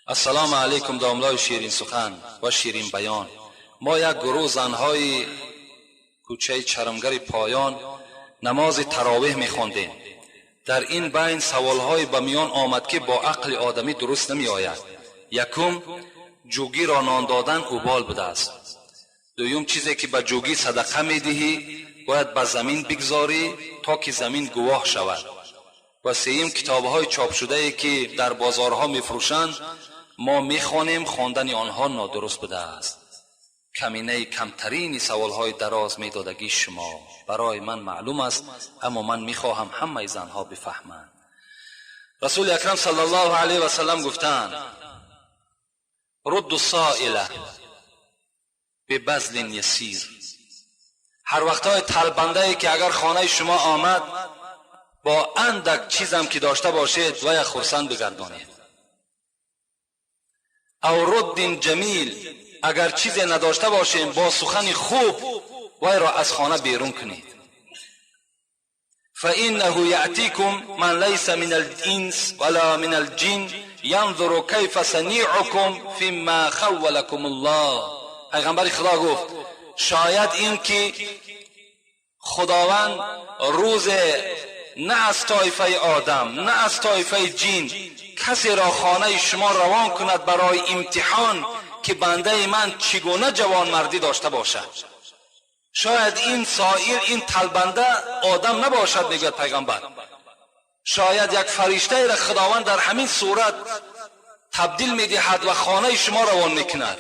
Ассалому алайкум, домлои ширинсухан ва ширинбаён. Мо як гурӯҳ занҳои кӯчаи Чармгари Поён намози таровеҳ мехондем. Дар ин байн саволҳое ба миён омад, ки бо ақли одамӣ дуруст намеояд. Якум, ҷугиро нон додан убол будааст. Дуюм, чизе ки ба ҷугӣ садақа медиҳӣ, бояд ба замин бигзорӣ, то ки замин гувоҳ шавад. Ва сеюм, китобҳои чопшудае, ки дар бозорҳо мефурӯшанд, мо мехонем, хондани онҳо нодуруст будааст. Каминаи камтарини саволҳои дароз медодагии шумо барои ман маълум аст, аммо ман мехоҳам ҳамаи занҳо бифаҳманд. Расули акрам саллаллоҳу алайҳи васаллам гуфтаанд: рудду соила бибазлин ясир. Ҳар вақтҳои талбандае ки агар хонаи шумо омад, бо андак чизам ки дошта бошед, вая хурсанд бигардонед. Ав руддин ҷамил, агар чизе надошта бошем, бо сухани хуб вайро аз хона берун кунед. فإنه يأتيكم من ليس من الإنس ولا من الجن ينظر كيف صنيعكم فيما خولكم الله. پیغمبر خدا گفت شاید این که خداوند روز نه از طایفه آدم، نه از طایفه جین کسی را خانه شما روان کند برای امتحان که بنده من چگونه جوانمردی داشته باشد. شاید این سائل، این تلبنده آدم نباشد. میگوید پیغمبر، شاید یک فرشته را خداوند در همین صورت تبدیل میدهد و خانه شما روان میکند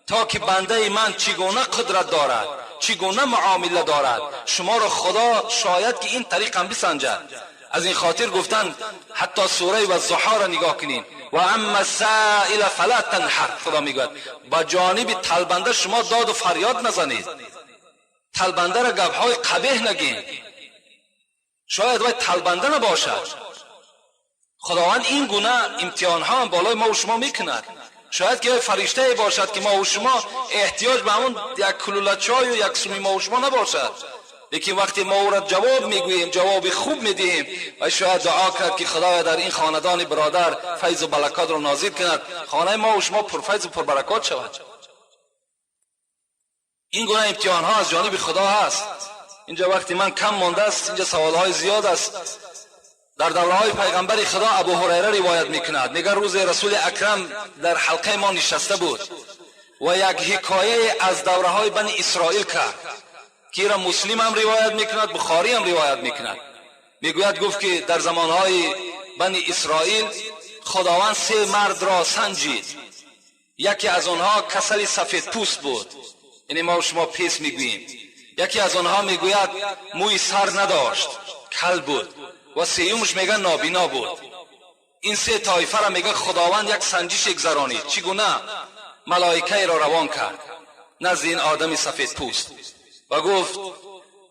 تا که بنده من چگونه قدرت دارد، چگونه معامله دارد. شما را خدا شاید که این طریق هم بسنجد. از این خاطر گفتن، حتی سوره والضحی را نگاه کنین، و اما السائل فلا تنهر. خدا میگوید با جانب تلبنده شما داد و فریاد نزنید، تلبنده را گپهای قبیح نگین. شاید وای تلبنده نباشد. خداوند این گونه امتحان ها هم بالای ما و شما میکند. شاید که فرشته باشد که ما و شما احتیاج به همون یک کلوله چای و یک سومی ما و شما نباشد، لیکن وقتی ما او را جواب میگوییم، جواب خوب میدهیم و شاید دعا کرد که خدایا در این خاندان برادر فیض و برکات را نازل کند، خانه ما و شما پرفیض و پربرکات شود. این گونه امتحان ها از جانب خدا هست. اینجا وقتی من کم مانده است، اینجا سوال های زیاد است. در دوره های پیغمبر خدا، ابو هریره روایت میکند، میگه روز رسول اکرم در حلقه ما نشسته بود و یک حکایه از دوره های بنی اسرائیل کرد که را مسلم هم روایت میکند، بخاری هم روایت میکند. میگوید گفت که در زمانهای بنی اسرائیل خداوند سه مرد را سنجید. یکی از آنها کسل سفید پوست بود، یعنی ما و شما پیس میگوییم. یکی از آنها میگوید موی سر نداشت، کل بود و سیومش میگه نابینا بود. این سه طایفه را میگه خداوند یک سنجش گذرانید. چگونه؟ ملائکه را روان کرد نزد این آدم سفید پوست و گفت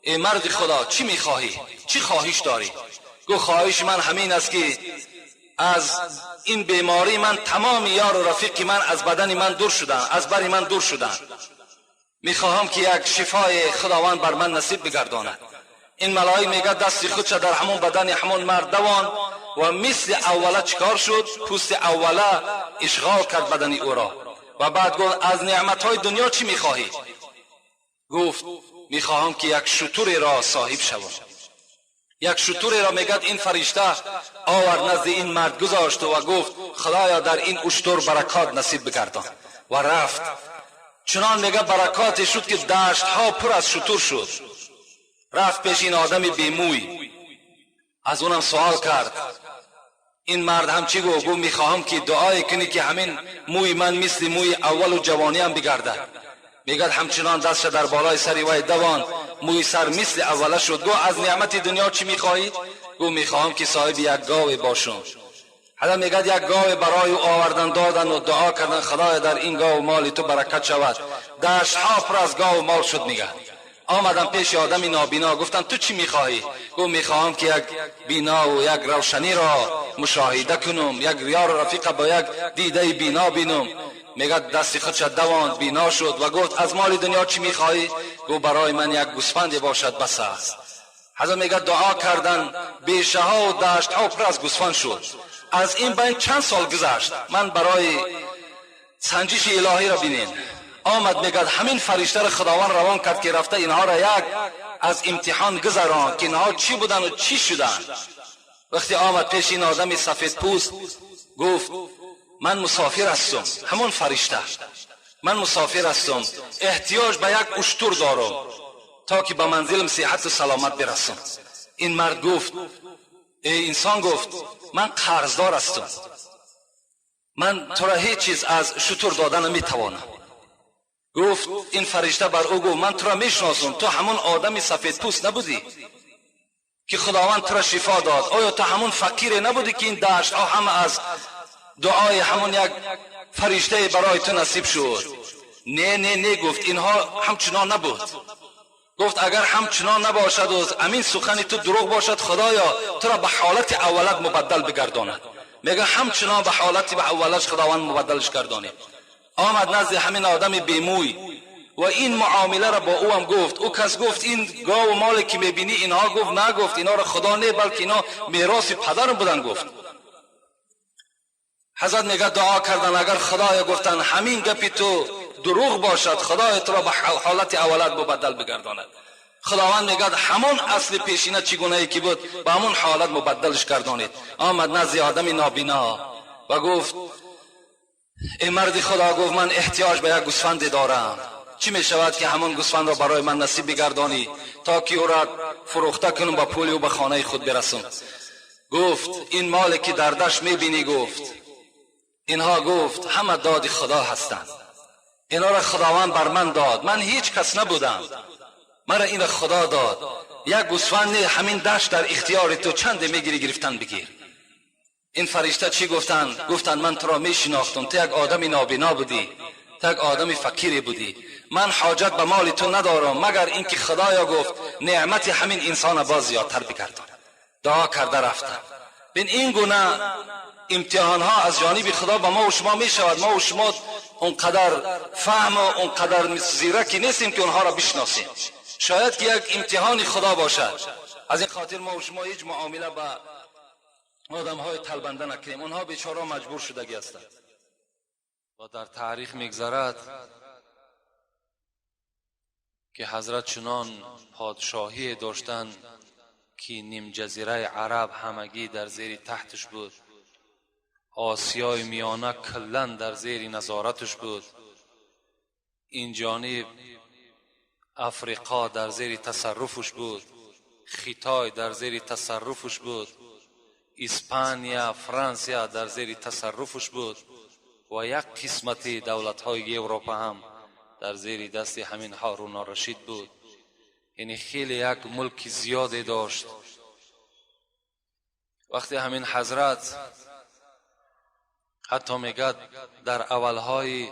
ای مرد خدا، چی میخواهی؟ چی خواهش داری؟ گفت خواهش من همین است که از این بیماری من تمام یار و رفیق من از بدن من دور شدن، از بر من دور شدن. میخواهم که یک شفای خداوند بر من نصیب بگرداند. این ملائک میگه دست خودش در همون بدن همون مرد دوان و مثل اوله چکار شد؟ پوست اوله اشغال کرد بدن او را. و بعد گفت از نعمت های دنیا چی میخواهی؟ گفت میخواهم که یک شتر را صاحب شوم. یک شتر را میگد این فرشته آورد، نزد این مرد گذاشت و گفت خدایا در این اشتر برکات نصیب بگردان و رفت. چنان میگه برکات شد که دشت ها پر از شتر شد. رفت پیش این آدم بیموی، از اونم سوال کرد. این مرد هم چی گفت؟ گفت میخواهم که دعای کنی که همین موی من مثل موی اول و جوانی هم بگردد. میگد همچنان دستش در بالای سر وی دوان، موی سر مثل اوله شد. گفت از نعمت دنیا چی میخواهی؟ گفت میخواهم که صاحب یک گاو باشم. حالا میگد یک گاو برای او آوردن دادن و دعا کردن خدای در این گاو مال تو برکت شود. دشت ها پر از گاو مال شد. میگه آمدم پیش آدم نابینا، گفتم تو چی میخواهی؟ گفت میخواهم که یک بینا و یک روشنی را مشاهده کنم، یک یار و رفیق با یک دیده بینا بینم. میگه دست خودش دواند، بینا شد و گفت از مال دنیا چی میخواهی؟ گفت برای من یک گوسفندی باشد بس است. حضرت میگه دعا کردن، بیشه ها و دشت ها پر از گوسفند شد. از این بین چند سال گذشت. من برای سنجش الهی را بینین آمد میگد همین فرشته را خداوند روان کرد که رفته اینها را یک از امتحان گذران که اینها چی بودن و چی شدن. وقتی آمد پیش این آدم سفید پوست گفت من مسافر هستم، همون فرشته، من مسافر هستم، احتیاج به یک اشتر دارم تا که به منزلم صحت و سلامت برسم. این مرد گفت ای انسان، گفت من قرضدار هستم، من تو را هیچ چیز از شتر دادن نمیتوانم. گفت این فرشته بر او گفت من تو را میشناسم، تو همون آدم سفید پوست نبودی که خداوند تو را شفا داد؟ آیا تو همون فقیر نبودی که این دشت ها همه از دعای همون یک فرشته برای تو نصیب شد؟ نه نه نه، گفت اینها همچنان نبود. گفت اگر همچنان نباشد و امین سخن تو دروغ باشد، خدایا تو را به حالت اولت مبدل بگرداند. میگه همچنان به حالت به اولش خداوند مبدلش گردانید. آمد نزد همین آدم بیموی و این معامله را با او هم گفت. او کس گفت این گاو و مال که میبینی اینها؟ گفت نه، گفت اینا را خدا نه، بلکه اینا میراث پدرم بودن. گفت حضرت میگه دعا کردن اگر خدایا گفتن همین گپی تو دروغ باشد، خدای تو را به حالت اولت مبدل بگرداند. خداوند میگه همون اصل پیشینه چگونه ای که بود به همون حالت مبدلش گردانید. آمد نزد آدم نابینا و گفت ای مرد خدا، گفت من احتیاج به یک گوسفند دارم، چی می شود که همون گوسفند را برای من نصیب بگردانی تا که او را فروخته کنم با پول او به خانه خود برسم؟ گفت این مال که در دشت میبینی، گفت اینها، گفت همه داد خدا هستند، اینا را خداوند بر من داد، من هیچ کس نبودم، مرا این خدا داد. یک گوسفند همین دشت در اختیار تو، چند میگیری گرفتن بگیر. این فرشته چی گفتن؟ گفتن من تو را میشناختم، تو یک آدم نابینا بودی، تو یک آدم فقیری بودی، من حاجت به مال تو ندارم مگر اینکه خدایا گفت نعمت همین انسان باز زیادتر بگردان. دعا کرده رفتن. بین این گونه امتحان ها از جانب خدا به ما و شما می شود. ما و شما اونقدر فهم و اونقدر زیرکی نیستیم که اونها را بشناسیم. شاید که یک امتحان خدا باشد. از این خاطر ما و شما هیچ معامله با آدم های تلبنده نکنیم، اونها بیچاره مجبور شدگی هستند. و در تاریخ میگذرد که حضرت چنان پادشاهی داشتند که نیم جزیره عرب همگی در زیر تحتش بود، آسیای میانه کلا در زیر نظارتش بود، این جانب افریقا در زیر تصرفش بود، خیتای در زیر تصرفش بود، اسپانیا، فرانسیا در زیر تصرفش بود و یک قسمت دولت‌های اروپا هم در زیر دست همین هارون الرشید بود. یعنی خیلی یک ملک زیادی داشت. وقتی همین حضرت حتی میگد در اولهای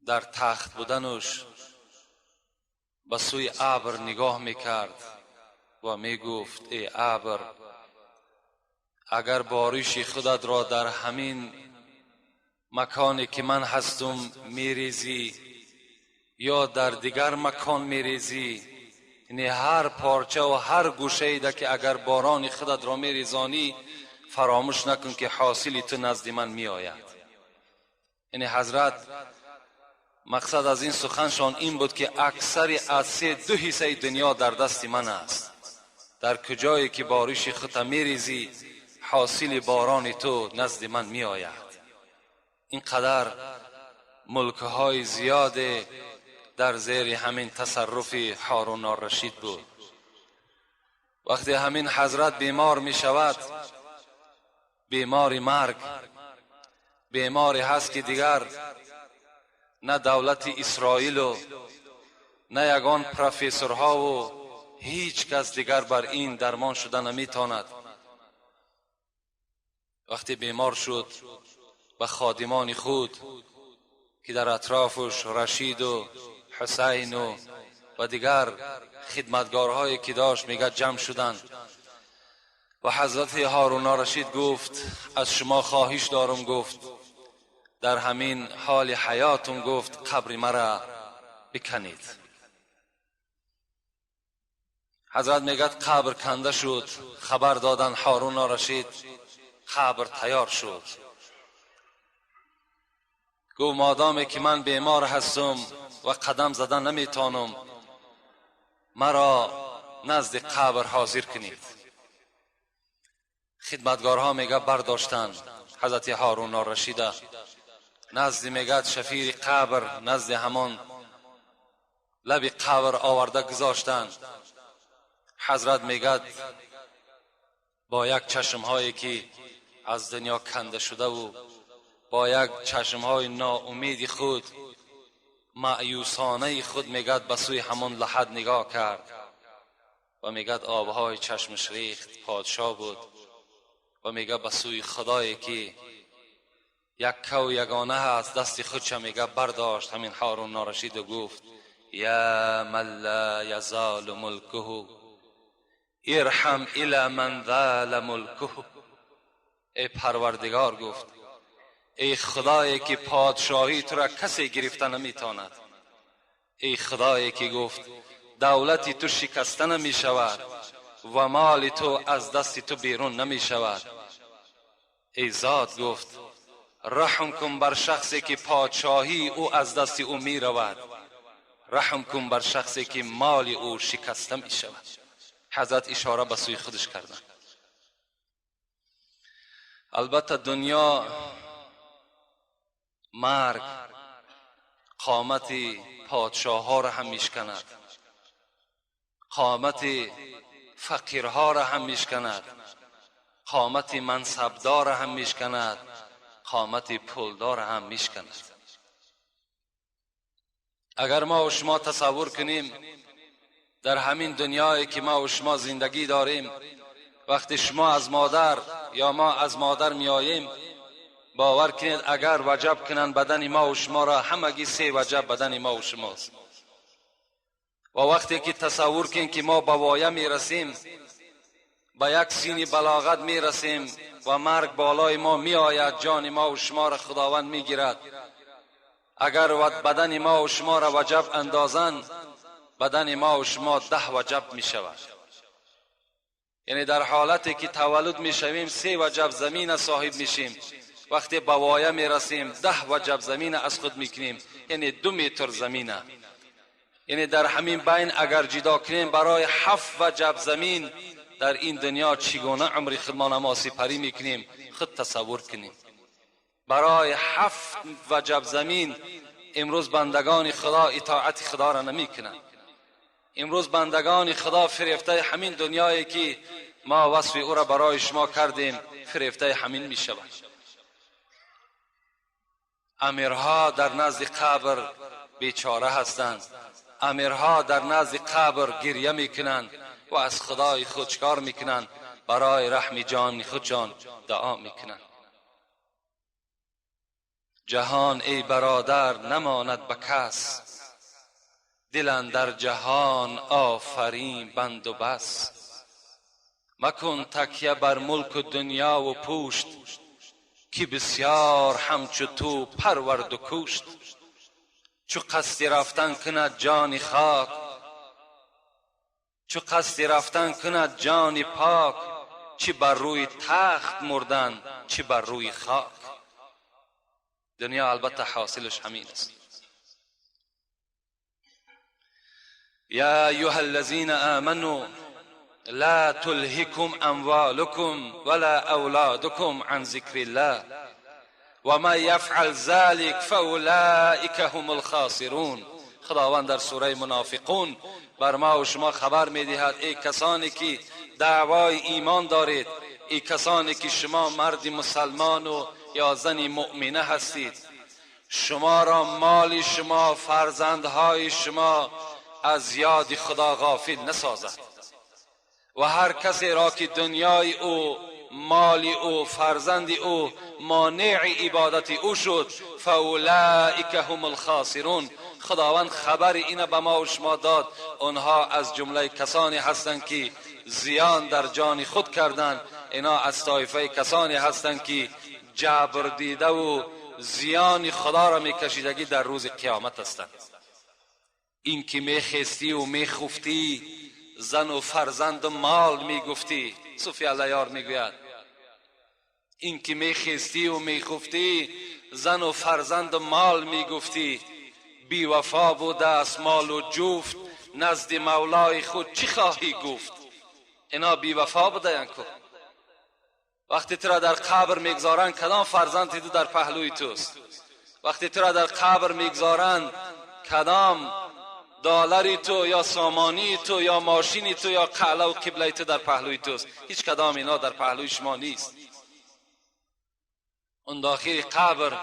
در تخت بودنش به سوی ابر نگاه میکرد و میگفت ای ابر، اگر بارش خودت را در همین مکانی که من هستم میریزی یا در دیگر مکان میریزی، یعنی هر پارچه و هر گوشه ای که اگر باران خودت را میریزانی فراموش نکن که حاصل تو نزد من میآید. یعنی حضرت مقصد از این سخنشان این بود که اکثر از سه دو حصه دنیا در دست من است، در کجایی که بارش خودت میریزی حاصل باران تو نزد من میآید. اینقدر ملکهای زیاد در زیر همین تصرف هارون الرشید بود. وقتی همین حضرت بیمار می شود، بیمار مرگ، بیماری هست که دیگر نه دولت اسرائیل و نه یگان پروفسورها و هیچ کس دیگر بر این درمان شده نمیتواند. وقتی بیمار شد به خادمان خود که در اطرافش رشید و حسین و دیگر خدمتگارهایی که داشت میگه جمع شدند و حضرت هارون الرشید گفت از شما خواهش دارم، گفت در همین حال حیاتم، گفت قبر مرا بکنید. حضرت میگه قبر کنده شد، خبر دادن هارون الرشید قبر تیار شد. گفت مادامی که من بیمار هستم و قدم زدن نمیتانم، مرا نزد قبر حاضر کنید. خدمتگارها میگه برداشتند حضرت هارون الرشید نزد میگه شفیر قبر، نزد همان لب قبر آورده گذاشتند. حضرت میگه با یک چشمهایی که از دنیا کنده شده و با یک چشمهای ناامید خود، مأیوسانه خود، میگه به سوی همان لحد نگاه کرد و میگه آبهای چشمش ریخت. پادشاه بود و میگه به سوی خدایی که یک و یگانه هست دست خودش میگه برداشت همین هارون الرشید و گفت یا من لا یزال ملکه ارحم الی من ذال ملکه. ای پروردگار، گفت ای خدایی که پادشاهی تو را کسی گرفته نمیتواند، ای خدایی که گفت دولتی تو شکسته نمی شود و مال تو از دست تو بیرون نمی شود، ای ذات، گفت رحم کن بر شخصی که پادشاهی او از دست او می رود، رحم کن بر شخصی که مال او شکسته می شود. حضرت اشاره به سوی خودش کردن. البته دنیا، مرگ قامت پادشاه ها را هم میشکند، قامت فقیرها را هم میشکند، قامت منصبدار را هم میشکند، قامت پولدار هم میشکند. اگر ما و شما تصور کنیم در همین دنیایی که ما و شما زندگی داریم، وقتی شما از مادر یا ما از مادر میآییم، باور کنید اگر وجب کنند بدن ما و شما را، همگی 3 وجب بدن ما و شماست. و وقتی که تصور کنید که ما به وایه میرسیم، به یک سین بلاغت میرسیم و مرگ بالای ما میآید، جان ما و شما را خداوند میگیرد، اگر بدن ما و شما را وجب اندازند، بدن ما و شما 10 وجب میشود. یعنی در حالتی که تولد میشویم 3 وجب زمین صاحب میشیم، وقتی به وایه میرسیم 10 وجب زمین از خود میکنیم، یعنی 2 متر زمینه. یعنی در همین بین اگر جدا کنیم برای 7 وجب زمین در این دنیا چگونه عمر خودمان ما سپری میکنیم، خود تصور کنیم. برای 7 وجب زمین امروز بندگان خدا اطاعت خدا را نمیکنند. امروز بندگان خدا فریفته همین دنیایی که ما وصف او را برای شما کردیم، فریفته همین میشود. امیرها در نزد قبر بیچاره هستند، امیرها در نزد قبر گریه میکنند و از خدای خود چکار میکنند؟ برای رحم جان خودشان دعا میکنند. جهان ای برادر نماند به کس، دل در جهان آفرین بند و بس. مکن تکیه بر ملک و دنیا و پوشت، که بسیار همچو تو پرورد و کوشت. چو قصد رفتن کند جان خاک، چو قصد رفتن کند جان پاک، چی بر روی تخت مردن چی بر روی خاک. دنیا البته حاصلش همین است. یا ایها الذین آمنوا لا تلهکم اموالکم ولا اولادکم عن ذکر الله وما یفعل ذلك فاولئک هم الخاسرون. خداوند در سوره منافقون بر ما و شما خبر میدهد ای کسانی که دعوای ایمان دارید، ای کسانی که شما مرد مسلمان و یا زن مؤمنه هستید، شما را مال شما، فرزندهای شما از یاد خدا غافل نسازد. و هر کسی را که دنیای او، مال او، فرزند او مانع عبادت او شد، فاولئک هم الخاسرون. خداوند خبر اینه به ما و شما داد، آنها از جمله کسانی هستند که زیان در جان خود کردند، اینا از طایفه کسانی هستند که جبر دیده و زیان خدا را میکشیدگی در روز قیامت هستند. این که میخستی و میخفتی، زن و فرزند و مال میگفتی، صوفی الله یار میگوید این که میخستی و میخفتی، زن و فرزند و مال میگفتی، بی وفا بوده است مال و جفت، نزد مولای خود چی خواهی گفت؟ اینا بی وفا بوده. کو وقتی تو را در قبر میگذارند، کدام فرزند تو در پهلوی توست؟ وقتی تو را در قبر میگذارند، کدام دلاری تو یا سامانی تو یا ماشینی تو یا قلعه و قبله تو در پهلوی توست؟ هیچ کدام اینا در پهلوی شما نیست. اون داخل قبر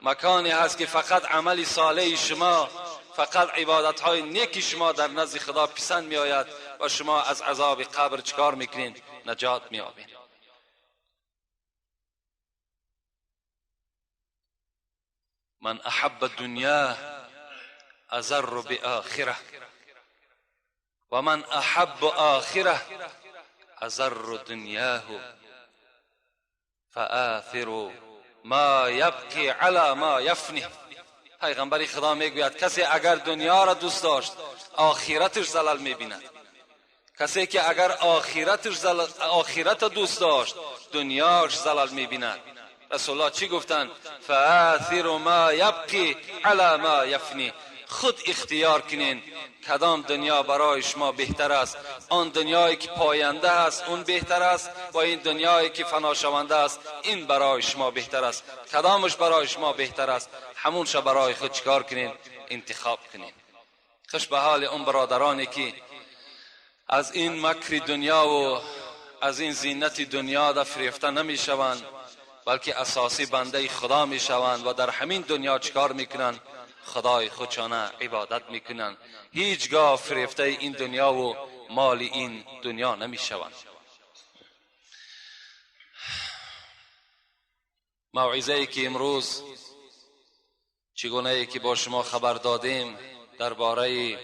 مکانی هست که فقط عمل صالح شما، فقط عبادت های نیک شما در نزد خدا پسند می آید و شما از عذاب قبر چکار میکنین؟ نجات میابین. من احب الدنیا اضر بآخره و من احب آخره اضر دنیاه فآثر ما یبقی علی ما یفنی. پیغمبر خدا میگوید کسی اگر دنیا را دوست داشت، آخرتش زلل میبیند. کسی که اگر آخرت دوست داشت، دنیاش زلل میبیند. رسول الله چی گفتن؟ فآثر ما یبقی علی ما یفنی. خود اختیار کنین کدام دنیا برای شما بهتر است. آن دنیایی که پاینده است اون بهتر است و این دنیایی که فنا شونده است این برای شما بهتر است. کدامش برای شما بهتر است، همونش برای خود چکار کنین؟ انتخاب کنین. خوش به حال اون برادرانی که از این مکر دنیا و از این زینت دنیا در فریفته نمیشوند، بلکه اساسی بنده خدا میشوند و در همین دنیا چکار میکنند؟ خدای خودشانه عبادت میکنند. هیچگاه فریفته این دنیا و مال این دنیا نمیشوند. موعظه ای که امروز چگونه ای که با شما خبر دادیم درباره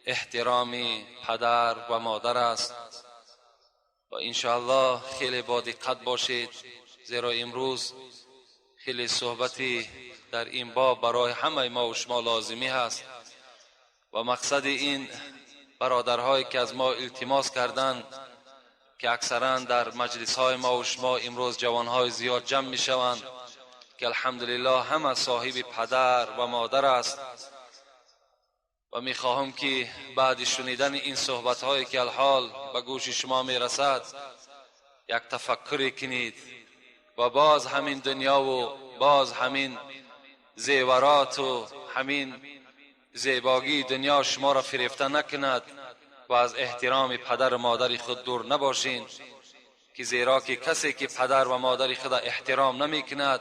احترام پدر و مادر است و انشاءالله خیلی با دقت باشید، زیرا امروز خیلی صحبتی در این باب برای همه ما و شما لازمی هست و مقصد این برادرهایی که از ما التماس کردند که اکثرا در مجلس های ما و شما امروز جوانهای زیاد جمع می شوند که الحمدلله همه صاحب پدر و مادر است و می خواهم که بعد شنیدن این صحبت هایی که الحال به گوش شما می رسد یک تفکری کنید و باز همین دنیا و باز همین زیورات و همین زیباگی دنیا شما را فریفته نکند و از احترام پدر و مادر خود دور نباشین، که زیرا که کسی که پدر و مادر خود احترام نمی کند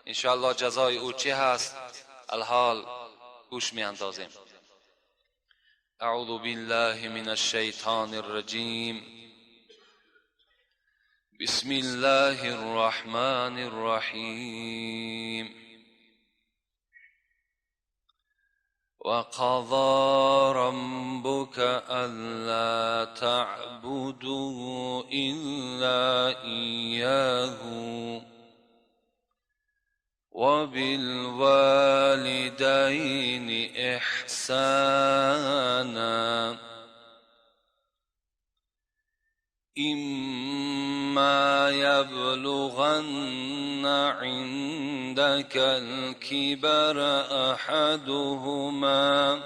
انشاءالله جزای او چه هست؟ الحال گوش می اندازیم. اعوذ بالله من الشیطان الرجیم. بسم الله الرحمن الرحیم. وقضى ربك ألا تعبدوا إلا إياه وبالوالدين إحسانا إما يبلغن عندك الكبر أحدهما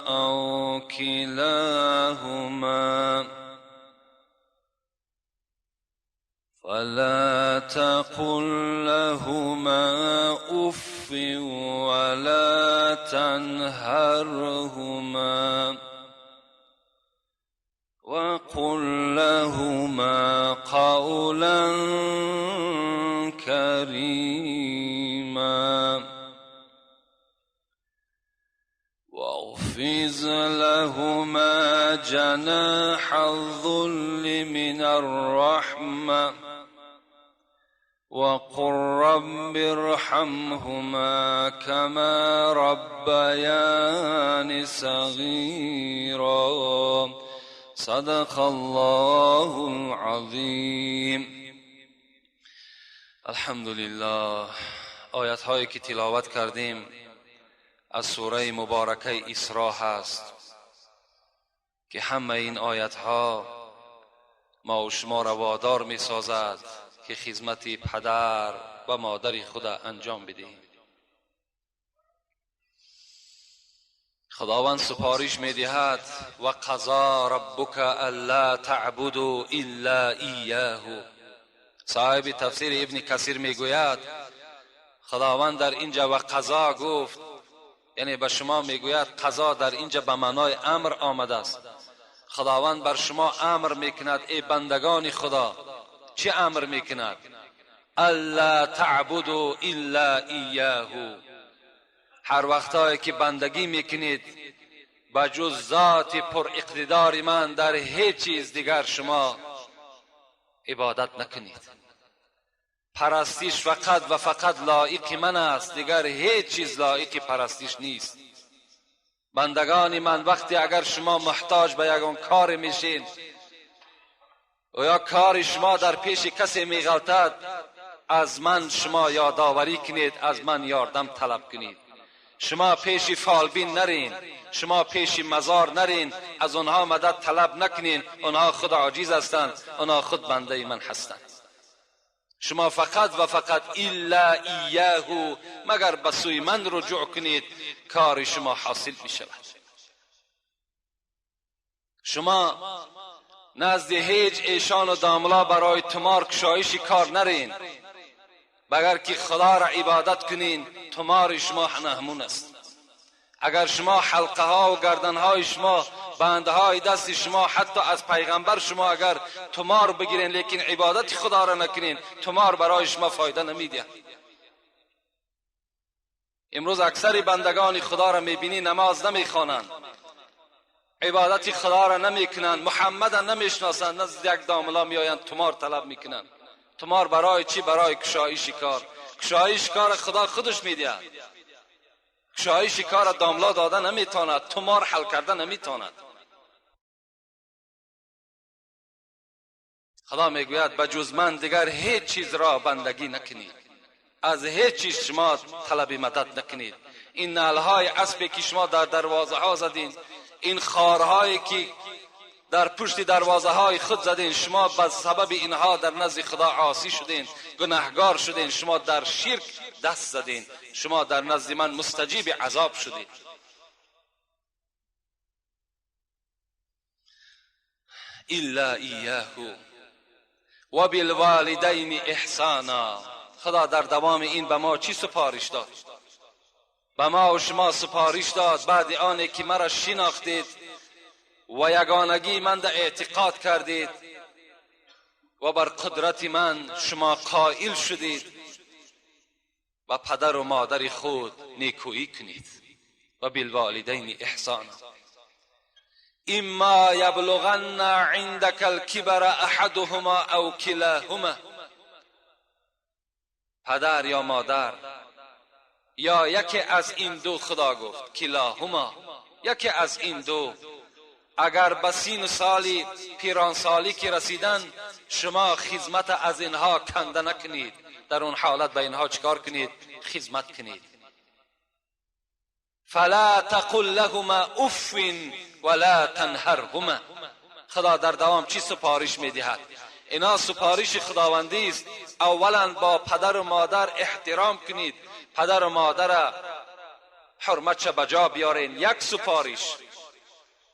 أو كلاهما فلا تقل لهما أف ولا تنهرهما وقل لهما قولا كريما واخفض لهما جناح الذل من الرحمة وقل رب ارحمهما كما ربياني صغيرا. صدق الله العظیم. الحمدلله. آیت هایی که تلاوت کردیم از سوره مبارکه اسراء هست. که همه این آیت ها ما و شما را وادار می سازد که خدمت پدر و مادر خود انجام بدهیم. خداوند سپارش می دهد و قضا ربک الا تعبدوا الا ایاه. صاحب تفسیر ابن کثیر می گوید خداوند در اینجا و قضا گفت، یعنی به شما میگوید قضا در اینجا به معنای امر آمده است. خداوند بر شما امر میکند ای بندگان خدا. چه امر میکند؟ الا تعبدوا الا ایاه. هر وقتایی که بندگی میکنید به جز ذات پر اقتدار من در هیچ چیز دیگر شما عبادت نکنید. پرستش فقط و فقط لایق من است، دیگر هیچ چیز لایق پرستش نیست. بندگان من، وقتی اگر شما محتاج به یگان کار میشین و یا کار شما در پیش کسی میغلطد، از من شما یادآوری کنید، از من یاردم طلب کنید. شما پیش فالبین نرین، شما پیش مزار نرین، از آنها مدد طلب نکنین. آنها خود عاجز هستند، آنها خود بنده من هستند. شما فقط و فقط الا ایاه، مگر به سوی من رجوع کنید، کار شما حاصل می شود. شما نزد هیچ ایشان و داملا برای تمار کشایش کار نرین، مگر که خدا را عبادت کنین، تمار شما نهمون است. اگر شما حلقه ها و گردن های شما، بندهای دست شما، حتی از پیغمبر شما اگر تمار بگیرین لیکن عبادت خدا را نکنین، تمار برای شما فایده نمیده. امروز اکثر بندگان خدا را میبینی نماز نمیخوانند، عبادت خدا را نمیکنند، محمد را نمیشناسند، نزد یک داملا میآیند تمار طلب میکنند. تمار برای چی؟ برای کشایش کار. کشایش کار خدا خودش میده. کشایش کار داملا داده نمیتواند، تمار حل کرده نمیتواند. خدا میگوید به جز من دیگر هیچ چیز را بندگی نکنید، از هیچ چیز شما طلب مدد نکنید. این نعلهای اسبی که شما در دروازه ها زدین، این خارهایی که در پشت دروازه های خود زدین، شما به سبب اینها در نزد خدا عاصی شدین، گناهگار شدین، شما در شرک دست زدین، شما در نزد من مستجیب عذاب شدید. الا ایاه و بالوالدین احسانا. خدا در دوام این به ما چی سپارش داد؟ به ما و شما سپارش داد بعد آنی که مرا شناختید و یگانگی من در اعتقاد کردید و بر قدرت من شما قائل شدید، و پدر و مادر خود نیکویی کنید. و بالوالدین احسانا. اما یبلغن عندك الكبر احدهما او کلاهما. پدر یا مادر یا یکی از این دو، خدا گفت کلاهما، یکی از این دو اگر به سین سالی پیران سالی که رسیدن، شما خدمت از اینها کنده نکنید. در اون حالت به اینها چکار کنید؟ خدمت کنید. فلا تقل لهما اف ولا تنهرهما. خدا در دوام چی سپارش میدهد؟ اینا سپارش خداوندی است. اولا با پدر و مادر احترام کنید، پدر و مادر حرمتش بجا بیارین، یک سپارش.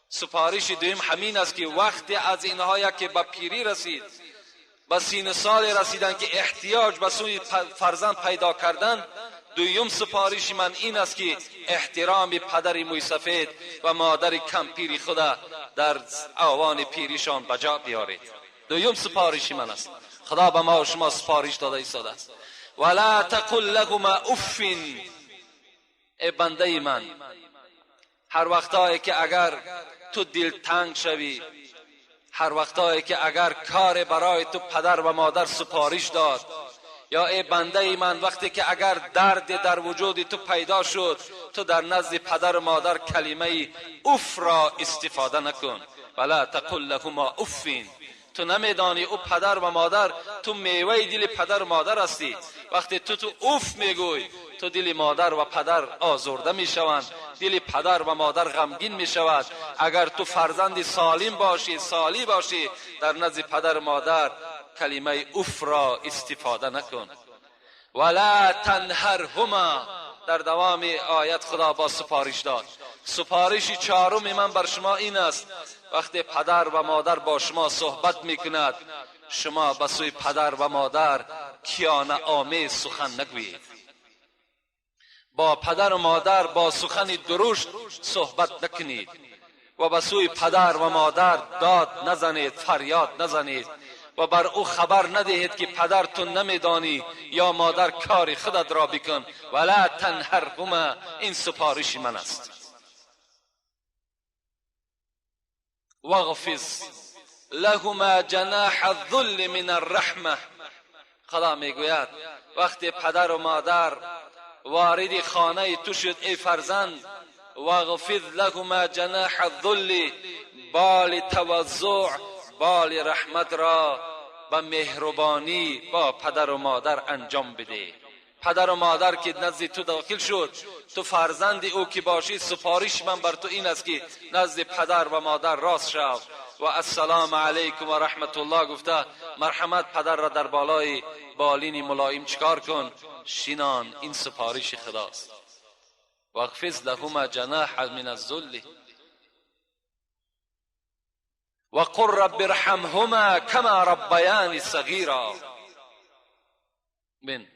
سپارش دویم همین است که وقتی از اینها که به پیری رسید، به سین سال رسیدن که احتیاج به سوی فرزند پیدا کردن، دویم سپارش من این است که احترام پدر موی سفید و مادر کمپیر خود در اوان پیریشان بجا بیارید. دویم سپارش من است. خدا به ما و شما سپارش داده ایستاده است. ولا تقل لهما اف. ای بنده من، هر وقتایی که اگر تو دلتنگ شوی، هر وقتایی که اگر کار برای تو پدر و مادر سپارش داد، یا ای بنده من وقتی که اگر درد در وجود تو پیدا شد، تو در نزد پدر و مادر کلمه اف را استفاده نکن. ولا تقل لهما اف. تو نمیدانی او پدر و مادر، تو میوه دل پدر و مادر هستی. وقتی تو اوف میگوی، تو دل مادر و پدر آزرده میشوند، دل پدر و مادر غمگین میشود. اگر تو فرزند سالم باشی، سالی باشی، در نزد پدر و مادر کلمه اوف را استفاده نکن. ولا تنهرهما، در دوام آیت خدا با سپارش داد. سپارش چهارم من بر شما این است، وقتی پدر و مادر با شما صحبت میکند، شما به سوی پدر و مادر کیانه آمیز سخن نگویید. با پدر و مادر با سخن درشت صحبت نکنید و به سوی پدر و مادر داد نزنید، فریاد نزنید و بر او خبر ندهید که پدر تو نمیدانی یا مادر کار خودت را بکن. ولا تنهرهما، این سپارش من است. واغفض لهما جناح الذل من الرحمه. خدا میگوید وقتی پدر و مادر وارد خانه تو شد ای فرزند، واغفض لهما جناح الذل، بال تواضع، بال رحمت را به مهربانی با پدر و مادر انجام بده. پدر و مادر که نزد تو داخل شد، تو فرزند او که باشی، سپارش من بر تو این است که نزد پدر و مادر راست شو و السلام علیکم و رحمت الله گفته مرحمت پدر را در بالای بالین ملایم چکار کن؟ شینان. این سپارش خداست. واخفض لهما جناح من الذل وقل رب ارحمهما کما ربیانی صغیرا. من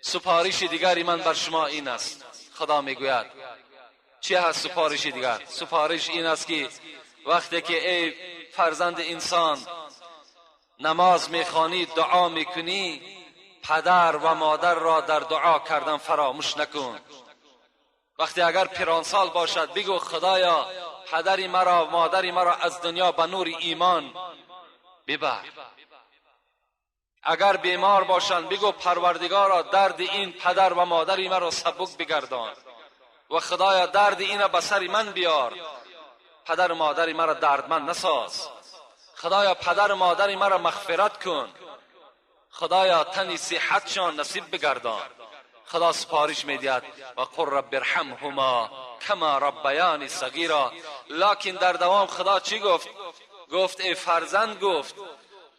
سپارش دیگری من بر شما این است. خدا میگوید چی هست سپارش دیگر؟ سپارش این است که وقتی که ای فرزند انسان نماز میخوانی، دعا میکنی، پدر و مادر را در دعا کردن فراموش نکن. وقتی اگر پیرانسال باشد بگو خدایا پدری مرا، مادری مرا از دنیا به نور ایمان ببر. اگر بیمار باشند بگو پروردگارا درد این پدر و مادری مرا سبک بگردان و خدایا درد این به سر من بیار، پدر و مادری مرا دردمند نساز. خدایا پدر و مادری مرا مغفرت کن. خدایا تنی صحتشان نصیب بگردان. خدا سپارش میدهد و قل رب ارحمهما کما ربیانی صغیرا. لکن در دوام خدا چی گفت؟ گفت ای فرزند، گفت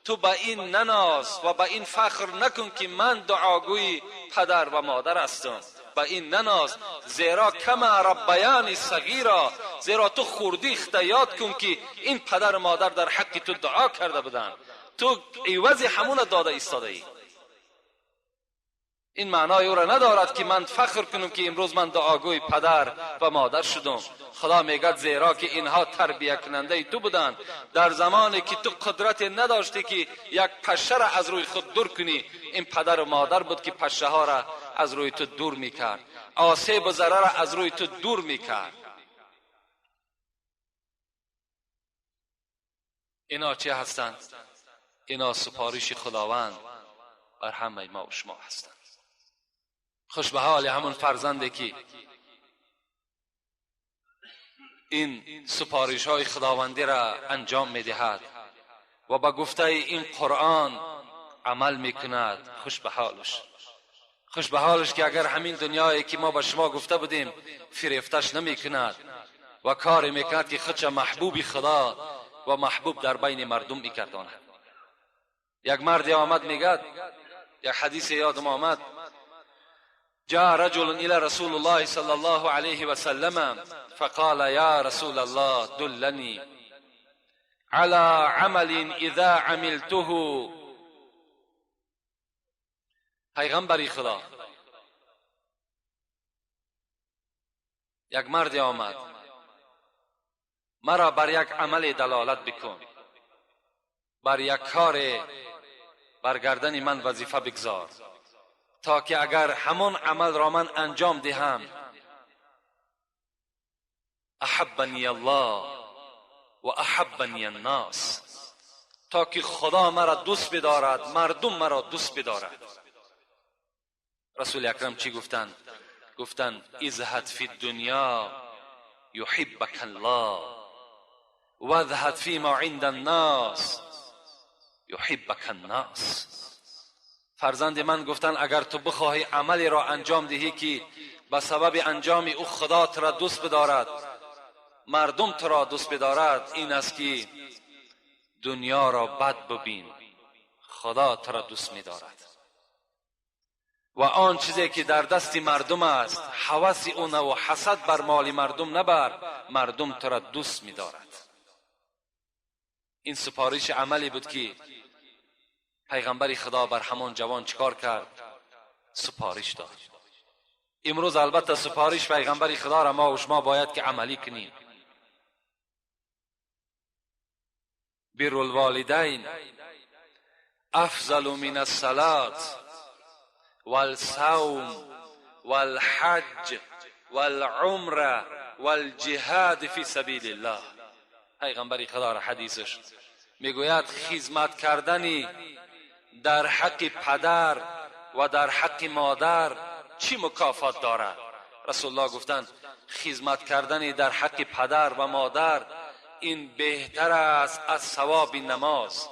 تو به این نناز و به این فخر نکن که من دعاگوی پدر و مادر هستم. به این نناز، زیرا کما ربیانی صغیرا، زیرا تو خوردی یاد کن که این پدر و مادر در حق تو دعا کرده بودند، تو عوض همون داده ایستاده ای. این معنای او را ندارد که من فخر کنم که امروز من دعاگوی پدر و مادر شدم. خدا میگد زیرا که اینها تربیه کننده تو بودند در زمانی که تو قدرت نداشتی که یک پشه را از روی خود دور کنی، این پدر و مادر بود که پشه ها را از روی تو دور میکرد، آسیب و ضرر را از روی تو دور میکرد. اینا چه هستند؟ اینا سپارش خداوند بر همه ما و شما هستند. خوش به حال همون فرزنده که این سپارش های خداوندی را انجام میدهد و با گفته این قرآن عمل میکند. خوش به حالش، خوش به حالش که اگر همین دنیایی که ما به شما گفته بودیم فریفتش نمیکند و کار میکند که خودش محبوب خدا و محبوب در بین مردم میکرداند. یک مردی آمد میگد، یک حدیث یادم آمد، جاء رجل إلى رسول الله صلى الله عليه وسلم فقال يا رسول الله دلني على عمل إذا عملته. پیغمبری خدا، یک مرد آمد، مرا بر یک عمل دلالت بکن، بر یک کار بر گردن من وظیفه بگذار تا که اگر همون عمل را من انجام دهم احبنی الله و احبنی الناس، تا که خدا مرا دوست بدارد، مردم مرا دوست بدارد. رسول اکرم چی گفتند؟ گفتند ازهد فی الدنیا یحبک الله واذهد فیما عند الناس یحبک الناس. فرزند من، گفتن اگر تو بخواهی عملی را انجام دهی که به سبب انجام او خدا تو را دوست بدارد، مردم تو را دوست بدارد، این است که دنیا را بد ببین، خدا تو را دوست می‌دارد. و آن چیزی که در دست مردم است هوس او نه و حسد بر مال مردم نبر، مردم تو را دوست می‌دارد. این سپارش عملی بود که پیغمبر خدا بر همان جوان چیکار کرد؟ سپارش داد. امروز البته سپارش پیغمبر خدا را ما و شما باید که عملی کنیم. بر الوالدین افضل من الصلاة والصوم والحج والعمره والجهاد فی سبیل الله. پیغمبر خدا را حدیثش میگوید خدمت کردن در حق پدر و در حق مادر چی مکافات دارد؟ رسول الله گفتند خدمت کردن در حق پدر و مادر این بهتر است از ثواب نماز.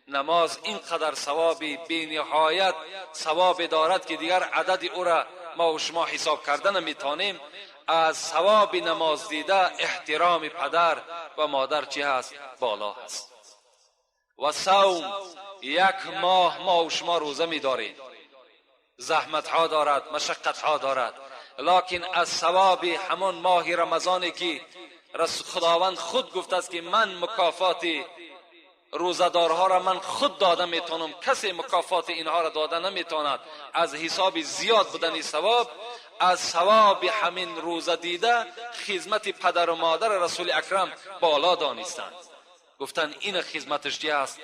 نماز اینقدر ثوابی بی نهایت ثواب دارد که دیگر عدد او را ما و شما حساب کردن نمیتونیم. از ثواب نماز دیده احترام پدر و مادر چی هست؟ بالا هست. و صوم، یک ماه ما و شما روزه می‌داریم، زحمت ها دارد، مشقت ها دارد، لکن از ثواب همان ماه رمضانی که خداوند خود گفته است که من مکافات روزه‌دارها را من خود داده میتونم، کسی مکافات اینها را داده نمیتواند، از حساب زیاد بودن ثواب، از ثواب همین روزه دیده خدمت پدر و مادر رسول اکرم بالا دانستند. گفتند این خدمتش چی است؟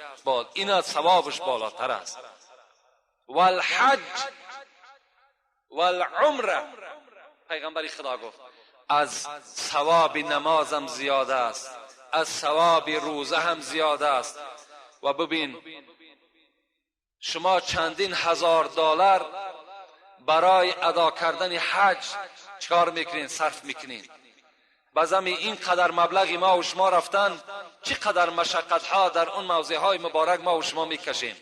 این ثوابش بالاتر است. والحج والعمره، پیغمبر خدا گفت از ثواب نمازم زیاد است، از ثواب روزه هم زیاد است. و ببین شما چندین هزار دلار برای ادا کردن حج چکار میکنین؟ صرف میکنین. بازم این قدر مبلغ ما و شما رفتن، چقدر مشقت ها در اون موضع های مبارک ما و شما میکشیم.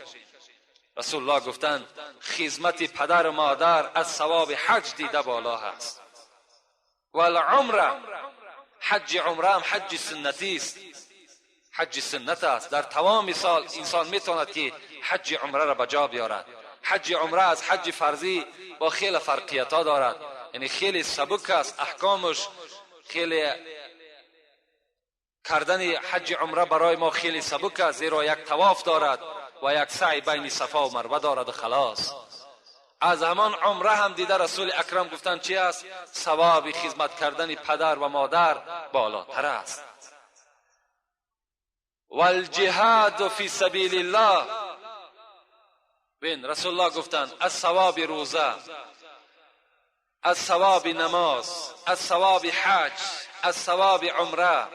رسول الله گفتند خدمت پدر و مادر از ثواب حج دیده بالا هست. والعمره، حج عمره هم حج سنتی است، حج سنت است. در تمام سال انسان میتواند که حج عمره را به جا بیارد. حج عمره از حج فرضی با خیلی فرقیت ها دارد، یعنی خیلی سبک است احکامش، خیلی کردن حج عمره برای ما خیلی سبک است، زیرا یک طواف دارد و یک سعی بین صفا و مروه دارد و خلاص. از همان عمره هم دیده رسول اکرم گفتند چی است؟ ثواب خدمت کردن پدر و مادر بالاتر است. والجهاد فی سبیل الله، بین رسول الله گفتند از ثواب روزه، از ثواب نماز، از ثواب حج، از ثواب عمره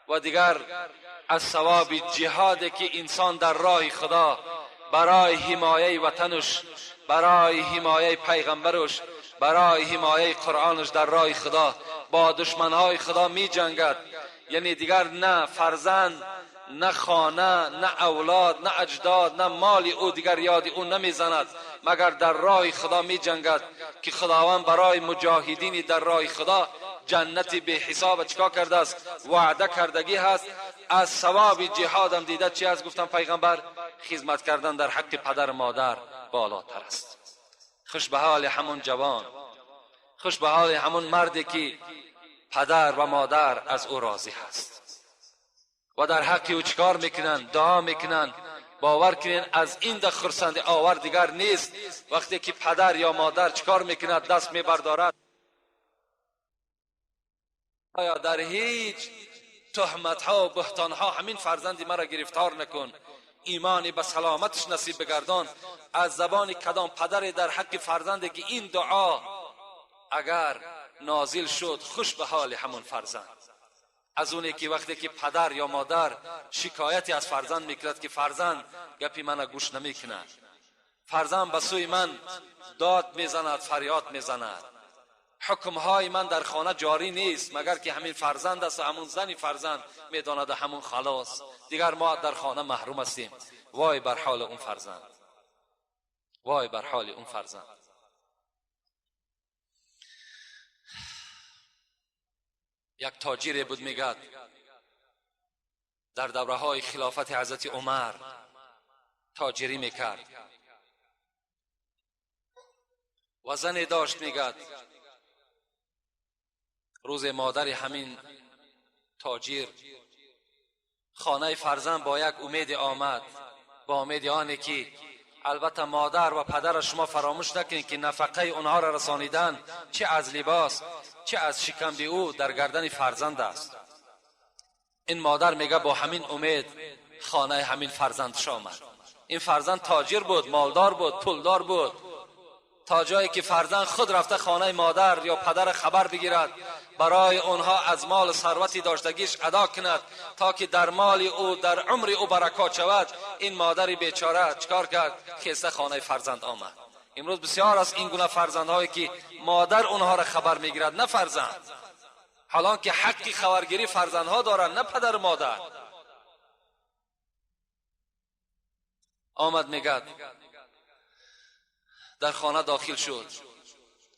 و دیگر از ثواب جهاد که انسان در راه خدا برای حمایه وطنش، برای حمایه پیغمبرش، برای حمایه قرآنش در راه خدا با دشمنهای خدا می جنگد. یعنی دیگر نه فرزند، نه خانه، نه اولاد، نه اجداد، نه مال او دیگر یاد او نمیزند، مگر در راه خدا می جنگد که خداوند برای مجاهدین در راه خدا جنت به حساب چکا کرده است؟ وعده کردگی هست. از ثواب جهادم دیده چی است؟ گفتم پیغمبر خدمت کردن در حق پدر مادر بالاتر است. خوش به حال همون جوان، خوش به حال همون مردی که پدر و مادر از او راضی هست و در حق او چکار میکنن؟ دعا میکنن. باور کنین از این ده خرسند آور دیگر نیست. وقتی که پدر یا مادر چکار میکند؟ دست میبردارد. آیا در هیچ تهمت ها و بهتان ها همین فرزندی مرا گرفتار نکن، ایمانی به سلامتش نصیب بگردان. از زبان کدام پدر در حق فرزندی که این دعا اگر نازل شد، خوش به حال همون فرزند. از اونی که وقتی که پدر یا مادر شکایتی از فرزند میکرد که فرزند گپی من گوش نمیکند، فرزند به سوی من داد میزند، فریاد میزند، حکمهای من در خانه جاری نیست، مگر که همین فرزند است و همون زنی فرزند میداند و همون خلاص. دیگر ما در خانه محروم هستیم. وای بر حال اون فرزند، وای بر حال اون فرزند. یک تاجری بود میگد در دوره های خلافت حضرت عمر تاجری میکرد و زنی داشت. میگد روز مادر همین تاجر خانه فرزند با یک امید آمد، با امید آنی که البته مادر و پدر شما فراموش نکنید که نفقه اونها را رسانیدن چه از لباس چه از شکم بی او در گردن فرزند است. این مادر میگه با همین امید خانه همین فرزندش آمد. این فرزند تاجر بود، مالدار بود، پولدار بود، تا جایی که فرزند خود رفته خانه مادر یا پدر خبر بگیرد، برای آنها از مال ثروتی داشتگیش ادا کند تا که در مال او در عمر او برکات شود. این مادر بیچاره چکار کرد؟ خسته خانه فرزند آمد. امروز بسیار از این گونه فرزندهایی که مادر اونها را خبر میگیرد نه فرزند، حالان که حق خبرگیری فرزندها دارند نه پدر مادر. آمد میگد در خانه داخل شد،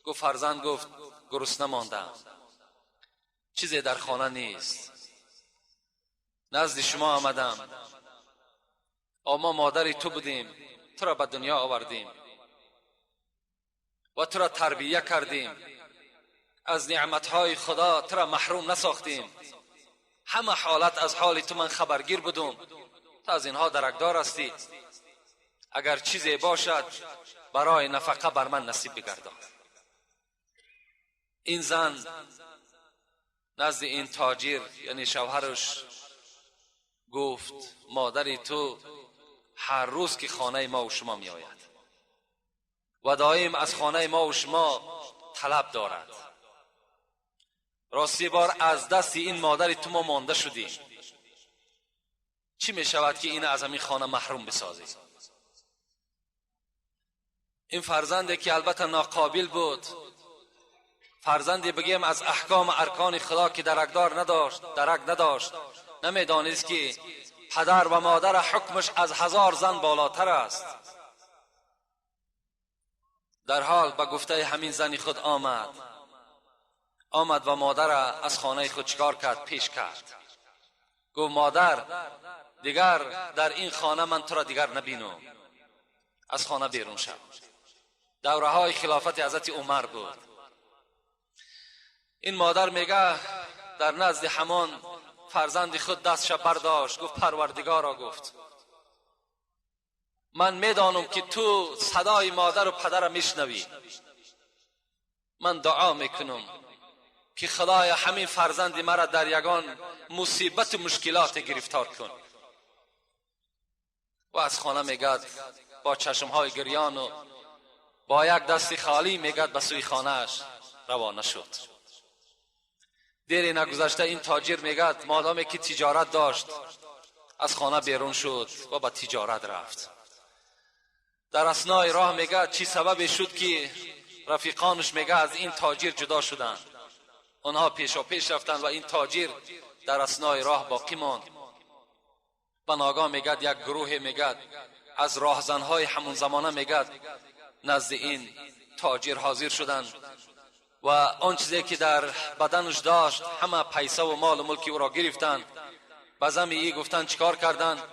گفت فرزند، گفت گرسنه ماندم، چیزی در خانه نیست، نزد شما آمدم، ما مادری تو بودیم، تو را به دنیا آوردیم و تو را تربیه کردیم، از نعمتهای خدا تو را محروم نساختیم، همه حالت از حال تو من خبرگیر بودم، تو از اینها درکدار هستی، اگر چیزی باشد برای نفقه بر من نصیب بگردان. این زن نزد این تاجر یعنی شوهرش گفت مادر تو هر روز که خانه ما و شما می آید و دائم از خانه ما و شما طلب دارد، راستی بار از دست این مادر تو ما مانده شدیم، چی می شود که این از همین خانه محروم بسازی؟ این فرزندی که البته ناقابل بود، فرزندی بگیم از احکام ارکان خدا که درکدار نداشت، درک نداشت، نمیدانست که پدر و مادر حکمش از 1000 زن بالاتر است. در حال به گفته همین زنی خود آمد و مادر از خانه خود چکار کرد؟ پیش کرد. گفت مادر دیگر در این خانه من تو را دیگر نبینم، از خانه بیرون شد. دوره های خلافت حضرت عمر بود. این مادر میگه در نزد همان فرزند خود دستش برداشت، گفت پروردگارا، گفت من میدانم که تو صدای مادر و پدر میشنوی، من دعا میکنم که خدای همین فرزند مرا در یگان مصیبت و مشکلات گرفتار کن. و از خانه میگد با چشمهای گریان و با یک دست خالی میگد به سوی خانهش روانه شد. دیری نگذشته این تاجر میگد مادامی که تجارت داشت از خانه بیرون شد و به تجارت رفت. در اثنای راه میگد چی سبب شد که رفیقانش میگه از این تاجر جدا شدند، آنها پیشا پیش رفتند و این تاجر در اثنای راه باقی ماند. و ناگاه میگد یک گروه میگد از راهزنهای همون زمانه میگد نزد این تاجر حاضر شدند و آن چیزی که در بدنش داشت همه پیسه و مال و ملک او را گرفتند. به زمین ای گفتند چیکار کردند؟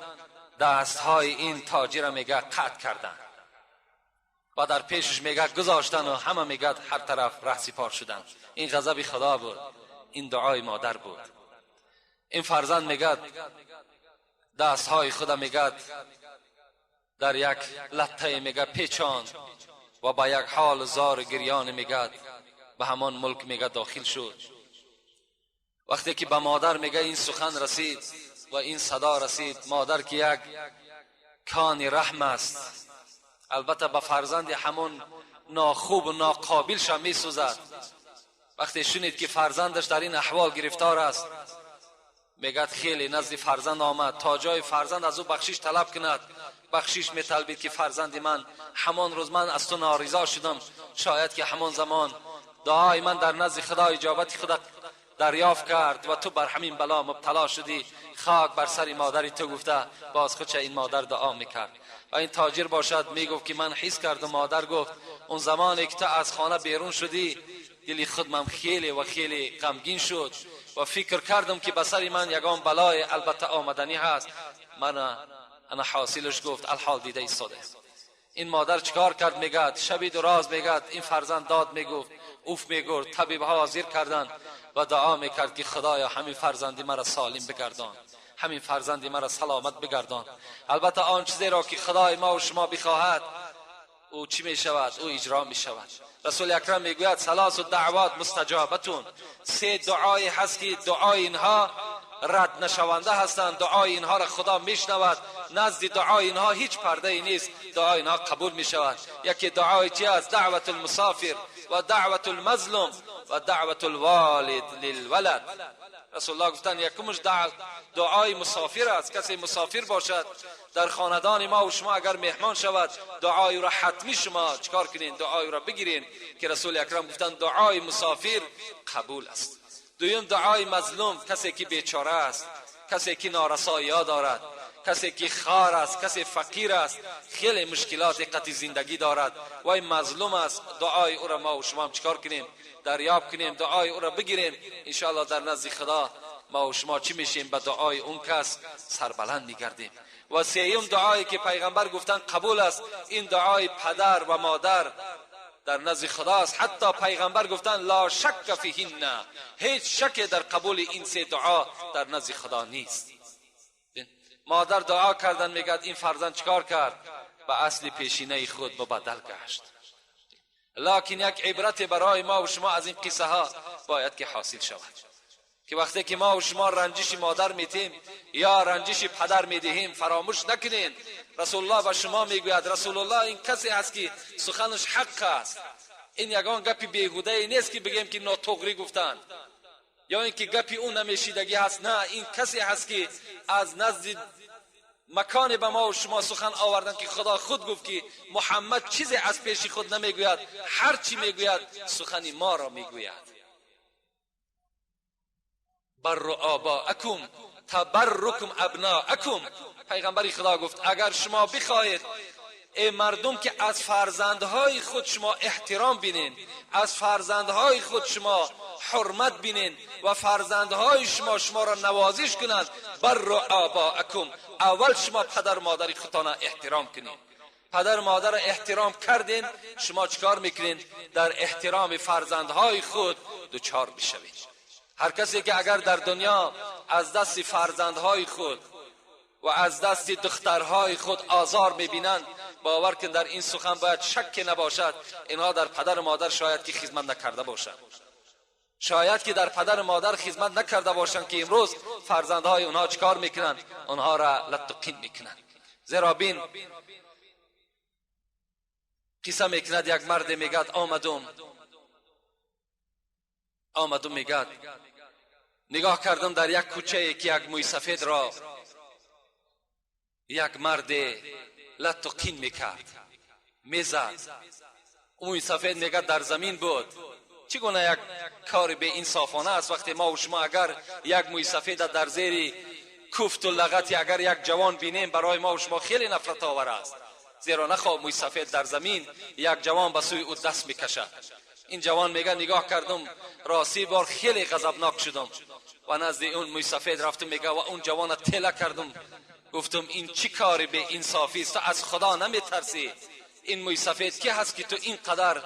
دستهای این تاجر میگه قطع کردند و در پیشش میگه گذاشتن و همه میگه هر طرف ره سپار شدند. این غضب خدا بود، این دعای مادر بود. این فرزند میگه دستهای خود میگه در یک لطه میگه پیچاند و با یک حال زار گریان میگه به همان ملک میگه داخل شد. وقتی که به مادر میگه این سخن رسید و این صدا رسید، مادر که یک کان رحم است، البته به فرزند همون ناخوب و ناقابل شم میسوزد. وقتی شنید که فرزندش در این احوال گرفتار است، میگه خیلی نزد فرزند آمد تا جای فرزند از او بخشش طلب کند. بخشش میطلبید که فرزند من، همان روز من از تو نارضا شدم، شاید که همان زمان دعای من در نزد خدا اجابت خدا دریافت کرد و تو بر همین بلا مبتلا شدی، خاک بر سر مادری تو گفته باز خودش این مادر دعا میکرد. و این تاجر باشد میگفت که من حس کردم، مادر گفت اون زمانی که تو از خانه بیرون شدی دلی خود من خیلی و خیلی غمگین شد و فکر کردم که به سر من یگان بلای البته آمدنی هست. من انا حاصلش گفت الحال دیده ایستاده. این مادر چیکار کرد؟ میگد شبی دراز میگد این فرزند داد میگفت، اوف میگفت، طبیب ها حاضر کردند و دعا میکرد که خدایا همین فرزندی مرا سالم بگردان، همین فرزندی مرا سلامت بگردان. البته آن چیزی را که خدای ما و شما بخواهد او چی میشود؟ او اجرا میشود. رسول اکرم میگوید ثلاث دعوات مستجابتون، سه دعای هست که دعای اینها رد نشونده هستند، دعای اینها را خدا میشنود، نزد دعای اینها هیچ پرده ای نیست، دعای اینها قبول میشود. یکی دعای چی است؟ دعوت المسافر و دعوت المظلوم و دعوت الوالد للولد. رسول الله گفتن یکمش دعای مسافر است، کسی مسافر باشد در خاندان ما و شما اگر مهمان شود دعای را حتمی شما چکار کنین؟ دعای را بگیرین که رسول اکرم گفتن دعای مسافر قبول است. دویم دعای مظلوم، کسی که بیچاره است، کسی که نارسایی دارد، کسی که خار است، کسی فقیر است، خیلی مشکلات قطعی زندگی دارد و این مظلوم است، دعای او را ما و شما هم چکار کنیم؟ دریاب کنیم، دعای او را بگیریم، انشاءالله در نزد خدا ما و شما چی میشیم؟ به دعای اون کس سربلند میگردیم. و سیوم دعایی که پیغمبر گفتن قبول است، این دعای پدر و مادر در نزد خداست. حتی پیغمبر گفتن لا شک فیهن، هیچ شک در قبول این سه دعا در نزد خدا نیست. مادر دعا کردن میگد این فرزند چکار کرد؟ به اصل پیشینه خود مبدل گشت. لکن یک عبرت برای ما و شما از این قصه ها باید که حاصل شود که وقتی که ما و شما رنجش مادر میتیم یا رنجش پدر میدهیم فراموش نکنین رسول الله به شما میگوید، رسول الله این کسی است که سخنش حق است، این یگان گپی بیهوده نیست که بگیم که ناتغری گفتند یا اینکه گپی اون نمیشیدگی هست، نه، این کسی هست که از نزد مکان به ما و شما سخن آوردن که خدا خود گفت که محمد چیزی از پیش خود نمیگوید، هر چی میگوید سخن ما را میگوید. بر آباءکم تبرکم ابناءکم، پیغمبر خدا گفت اگر شما بخواهید ای مردم که از فرزندهای خود شما احترام بینین، از فرزندهای خود شما حرمت بینین و فرزندهای شما شما را نوازش کنند، بر آباءکم، اول شما پدر مادر خودتان احترام کنین. پدر مادر احترام کردین، شما چکار میکنین؟ در احترام فرزندهای خود دچار میشوید. هر کسی که اگر در دنیا از دست فرزندهای خود و از دست دخترهای خود آزار میبینند، باور کن در این سخن باید شک نباشد، اینها در پدر و مادر شاید که خدمت نکرده باشند، شاید که در پدر و مادر خدمت نکرده باشند که امروز فرزندهای اونها چکار میکنند؟ اونها را لت و قین میکنند. زیرا بین قصه میکند یک مرد میگد آمدم میگد نگاه کردم در یک کوچه که یک موی سفید را یک مرد لت و قین میکرد، میزد. موی سفید میگد در زمین بود. چگونه یک کار به انصافانه است وقتی ما و شما اگر یک موی سفید در زیر کوفت و لغتی اگر یک جوان بینیم برای ما و شما خیلی نفرت آور است، زیرا نخواه موی سفید در زمین یک جوان به سوی او دست میکشد. این جوان میگه نگاه کردم راستی بار خیلی غضبناک شدم و نزد اون موی سفید رفتم، میگه و اون جوان تله کردم، گفتم این چی کاری به انصافی است؟ تو از خدا نمیترسی؟ این موی سفید کی هست که تو اینقدر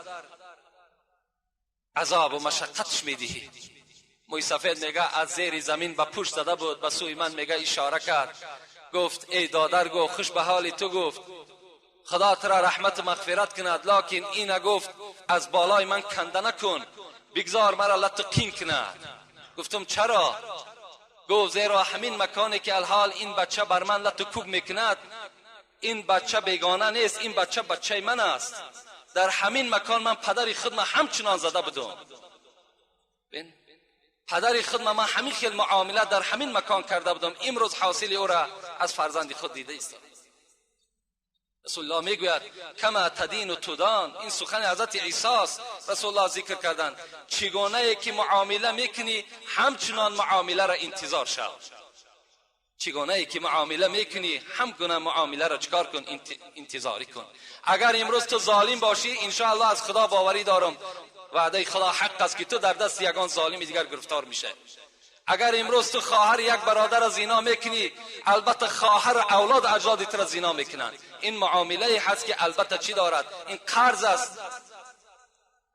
عذاب و مشقتش میدهی؟ موی سفید میگه از زیر زمین به پشت زده بود، به سوی من میگه اشاره کرد، گفت ای دادر، گفت خوش به حال تو، گفت خدا تو را رحمت و مغفرت کند، لکن این گفت از بالای من کنده نکن، بگذار مرا لت و قین کند. گفتم چرا؟ گفت زیرا همین مکانی که الحال این بچه بر من لت و کوب میکند، این بچه بیگانه نیست، این بچه بچه من است، در همین مکان من پدر خود من همچنان زده بودم، پدر خود من همین خیل معامله در همین مکان کرده بودم، امروز حاصل او را از فرزند خود دیده است. رسول الله میگوید کما تدین و تودان. این سخن حضرت عیسی است. رسول الله ذکر کردند چگونه که معامله میکنی همچنان معامله را انتظار شو. چگونه که معامله میکنی هم گونه معامله را چکار کن؟ انتظاری کن. اگر امروز تو ظالم باشی انشاءالله از خدا باوری دارم وعده خدا حق است که تو در دست یگان ظالم دیگر گرفتار میشه. اگر امروز تو خواهر یک برادر زنا میکنی البته خواهر اولاد اجداد تو را زنا میکنند. این معامله هست که البته چی دارد؟ این قرض است.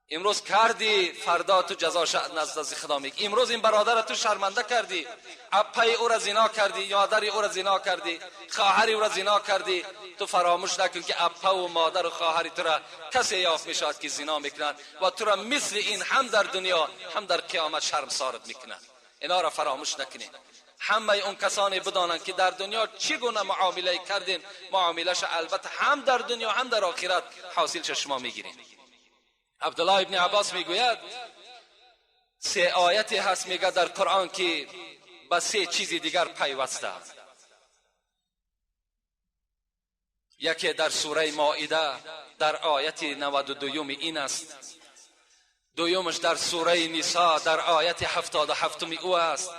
امروز کردی فردا تو جزاش نزد خدا میگی. امروز این برادر تو شرمنده کردی، اپای او را زنا کردی، یادر او را زنا کردی، خواهر او را زنا کردی. تو فراموش نکن که اپا و مادر و خواهر تو را کسی یافت میشود که زنا میکنند و تو را مثل این هم در دنیا هم در قیامت شرمسارت میکنند. اینا را فراموش نکنید. همه اون کسانی بدانند که در دنیا چگونه معامله کردین، معامله‌ش البته هم در دنیا هم در آخرت حاصلش شما میگیرین. عبدالله ابن عباس میگوید سه آیتی هست میگه در قرآن که به سه چیز دیگر پیوسته. یکی در سوره مائده در آیت 92 این است، دویمش در سوره نساء در آیت 77 او است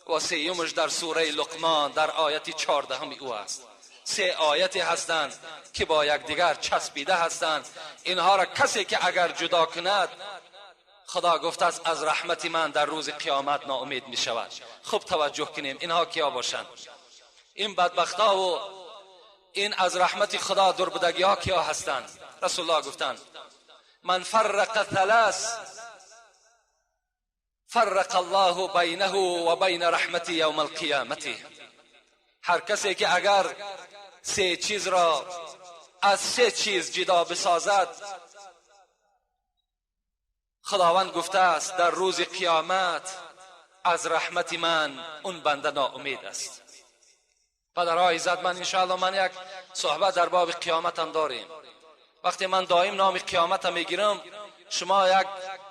و سیومش در سوره لقمان در آیت 14 او است. سه آیتی هستند که با یکدیگر چسبیده هستند. اینها را کسی که اگر جدا کند خدا گفته است از رحمت من در روز قیامت ناامید می شود. خوب توجه کنیم اینها کیا باشند. این بدبختا و این از رحمت خدا دوربودگی ها کیا هستند؟ رسول الله گفتند من فرق ثلاث فرق الله بینه و بین رحمت یوم القیامت. هر کسی که اگر سه چیز را از سه چیز جدا بسازد خداوند گفته است در روز قیامت از رحمت من اون بنده ناامید است. پدرهای عزت من، انشاءالله من یک صحبت در باب قیامت هم داریم. وقتی من دائم نام قیامت میگیرم شما یک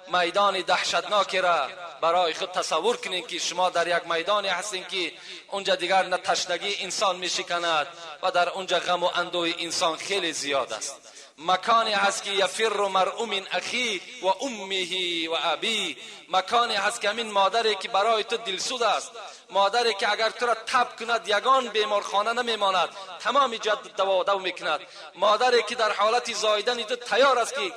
میدان دهشتناکی را برای خود تصور کنین که شما در یک میدانی هستین که اونجا دیگر نه تشنگی انسان میشکند و در اونجا غم و اندوه انسان خیلی زیاد است. مکانی هست که یفر مرء من اخی و امه و ابی. مکانی هست که همین مادری که برای تو دلسوز است، مادری که اگر تو را تب کند یگان بیمارخانه نمیماند، تمام جد دوا دو میکند، مادری که در حالت زاییدن تو تیار است که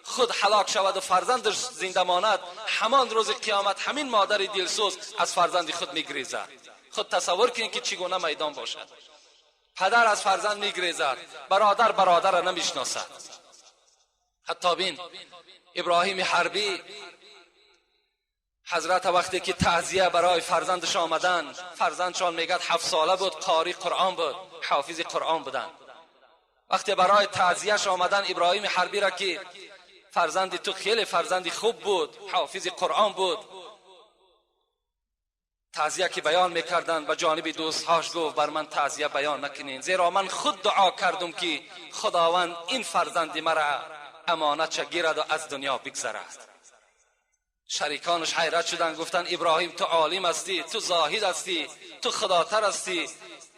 خود هلاک شود و فرزندش زنده ماند، همان روز قیامت همین مادر دلسوز از فرزند خود میگریزد. خود تصور کنید که چگونه میدان باشد. پدر از فرزند میگریزد، برادر برادر را نمیشناسد. حتی بین ابراهیم حربی حضرت وقتی که تعزیه برای فرزندش آمدن، فرزندشان میگد 7 ساله بود، قاری قرآن بود، حافظ قرآن بودن. وقتی برای تعزیهش آمدن ابراهیم حربی را که فرزند تو خیلی فرزندی خوب بود، حافظ قرآن بود، تعزیه که بیان میکردن به جانب دوستهاش گفت بر من تعزیه بیان نکنین، زیرا من خود دعا کردم که خداوند این فرزند مرا امانت گیرد و از دنیا بگذرد. شریکانش حیرت شدن، گفتن ابراهیم تو عالم هستی، تو زاهد هستی، تو خداتر هستی،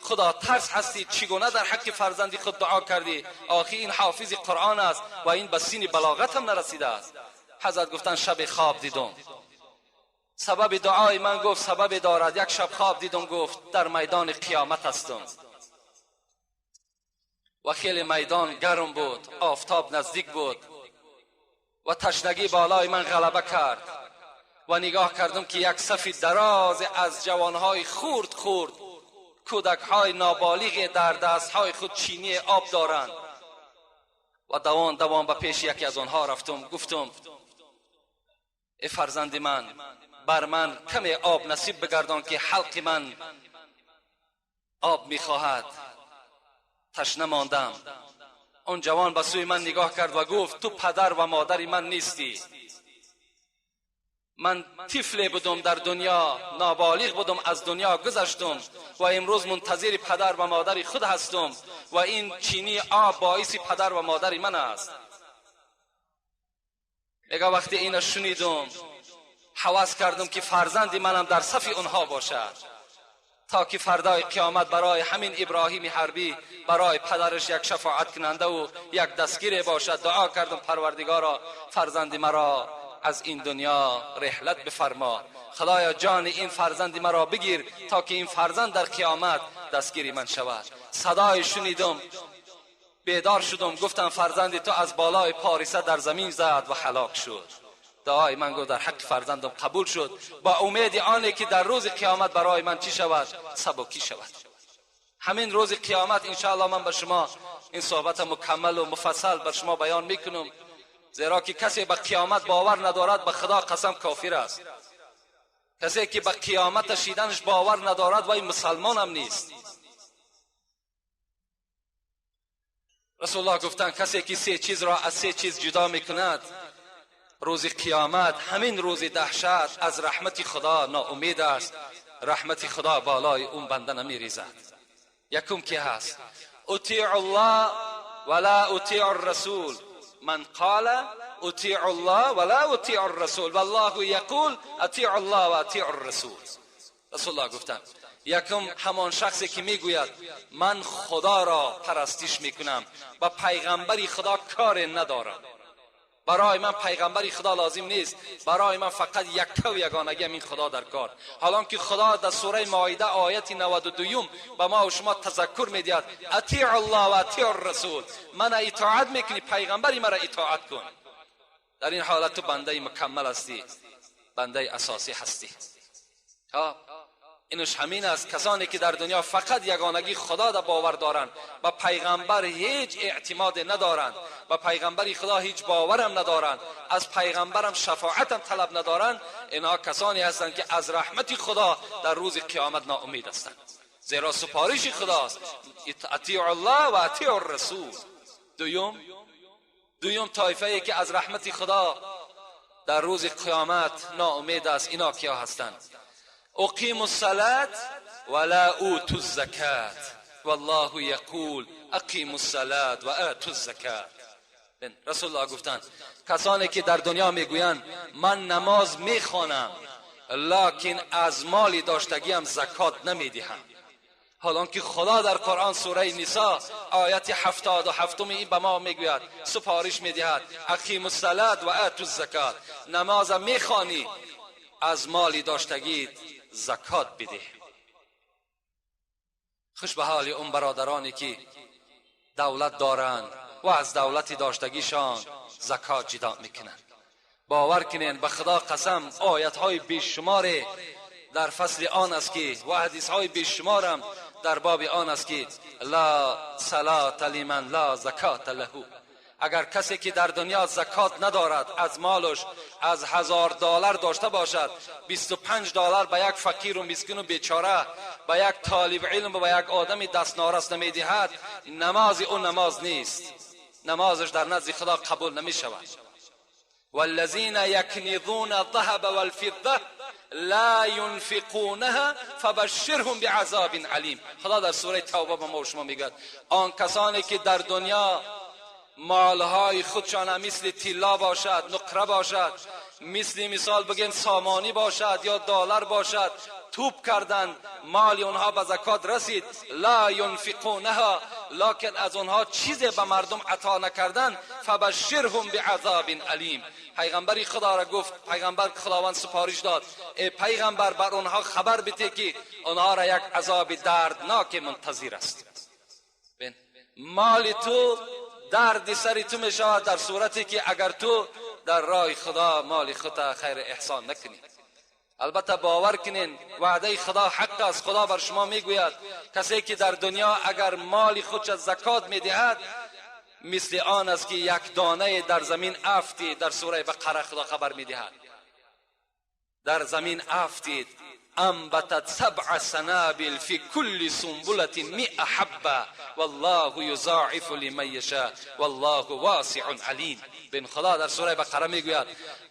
خدا ترس هستی، چگونه در حق فرزندی خود دعا کردی؟ آخی این حافظ قرآن است و این به سین بلاغت هم نرسیده است. حضرت گفتن شب خواب دیدم، سبب دعای من گفت سبب دارد. یک شب خواب دیدم، گفت در میدان قیامت هستم و خیلی میدان گرم بود، آفتاب نزدیک بود و تشنگی بالای من غلبه کرد و نگاه کردم که یک صف دراز از جوانهای خورد خورد، کودکهای نابالغ در دستهای خود چینی آب دارند و دوان دوان به پیش یکی از آنها رفتم، گفتم ای فرزند من، بر من کمی آب نصیب بگردان که حلق من آب میخواهد، تشنه ماندم. آن جوان به سوی من نگاه کرد و گفت تو پدر و مادر من نیستی، من طفل بودم در دنیا، نابالغ بودم، از دنیا گذشتم و امروز منتظر پدر و مادر خود هستم و این چینی آب باعث پدر و مادر من است. میگه وقتی اینو شنیدم هوس کردم که فرزند منم در صف اونها باشد. تا که فردای قیامت برای همین ابراهیم حربی، برای پدرش یک شفاعت کننده و یک دستگیر باشد. دعا کردم پروردگارا فرزند مرا از این دنیا رحلت بفرما، خدایا جان این فرزند مرا بگیر تا که این فرزند در قیامت دستگیری من شود. صدای شنیدم، بیدار شدم، گفتم فرزند تو از بالای پاریسه در زمین زد و هلاک شد. دعای من گفت در حق فرزندم قبول شد، با امید آنه که در روز قیامت برای من چی شود؟ سبکی شود. همین روز قیامت انشاءالله من به شما این صحبت مکمل و مفصل بر شما بیان میکنم، زیرا که کسی به قیامت باور ندارد به خدا قسم کافر است. کسی که به قیامت شیدنش باور ندارد وای مسلمان هم نیست. رسول الله گفتند کسی که سه چیز را از سه چیز جدا میکند روز قیامت، همین روز دهشت، از رحمت خدا ناامید است، رحمت خدا بالای اون بنده نمیریزد. یکم که هست اطیع الله ولا اطیع الرسول، من قال اطیع الله ولا اطیع الرسول والله یقول اطیع الله و اطیع الرسول. رسول الله گفتند یکم همان شخصی که میگوید من خدا را پرستش میکنم و پیغمبری خدا کار ندارم، برای من پیغمبری خدا لازم نیست، برای من فقط یک و یگانگی این خدا در کار. حالان که خدا در سوره مائده آیت 92 به ما و شما تذکر میدهد اطیع الله و اطیع الرسول، من اطاعت میکنی پیغمبری مرا اطاعت کن. در این حالت تو بنده مکمل هستی، بنده اساسی هستی. اینش همین است، کسانی که در دنیا فقط یگانگی خدا را باور دارند و پیغمبر هیچ اعتماد ندارند و پیغمبر خدا هیچ باورم ندارند، از پیغمبرم شفاعتم طلب ندارند، اینها کسانی هستند که از رحمت خدا در روز قیامت ناامید هستند، زیرا سپارش خداست اطیع الله و اطیع الرسول. دویم طایفه ای که از رحمت خدا در روز قیامت ناامید است، اینا کیا هستند؟ اقیم الصلاة ولا اوتوا الزکاة والله یقول اقیم الصلاة و آتوا الزکاة. رسول الله گفتند کسانی که در دنیا میگویند من نماز میخوانم لکن از مال داشتگیم زکات نمیدهم، حالان که خدا در قرآن سوره نساء آیت 77 این به ما میگوید، سفارش میدهد اقیم الصلاة و آتوا الزکاة، نماز میخوانی از مال داشتگیت زکات بده. خوش به حال اون برادرانی که دولت دارند و از دولت داشتگیشان زکات جدا میکنند. باور کنین به خدا قسم آیت های بیشمار در فصل آن است که و حدیث های بیشمارم در باب آن است که لا صلاة لمن لا زکات له. اگر کسی که در دنیا زکات ندارد از مالش از $1000 داشته باشد، $25 به یک فقیر و مسکین و بیچاره، به یک طالب علم و به یک آدم دست نارس نمیدهد، نماز او نماز نیست، نمازش در نزد خدا قبول نمی شود. والذین یکنزون الذهب والفضة لا ينفقونها فبشرهم بعذاب علیم. خدا در سوره توبه به ما و شما میگوید آن کسانی که در دنیا مالهای خودشان مثل طلا باشد، نقره باشد، مثل مثال بگیم سامانی باشد یا دلار باشد، توپ کردند، مال اونها به زکات رسید، لا ینفقونها، لکن از اونها چیزی به مردم عطا نکردند، فبشرهم بعذاب علیم. پیغمبر خدا را گفت، پیغمبر خداوند سفارش داد ای پیغمبر بر اونها خبر بده که اونها را یک عذاب دردناک منتظر است. مال تو درد سر تو می شود در صورتی که اگر تو در راه خدا مال خود خیر احسان نکنی. البته باور کنین وعده خدا حق است. خدا بر شما میگوید کسی که در دنیا اگر مال خودش زکات میدهد مثل آن است که یک دانه در زمین افتید. در سوره بقره خدا خبر میدهد در زمین افتید، انبتت 7 سنابل فی کل سنبلة 100 حبة والله یضاعف لمن یشاء والله واسع علیم. بین خدا در سوره بقره میگوید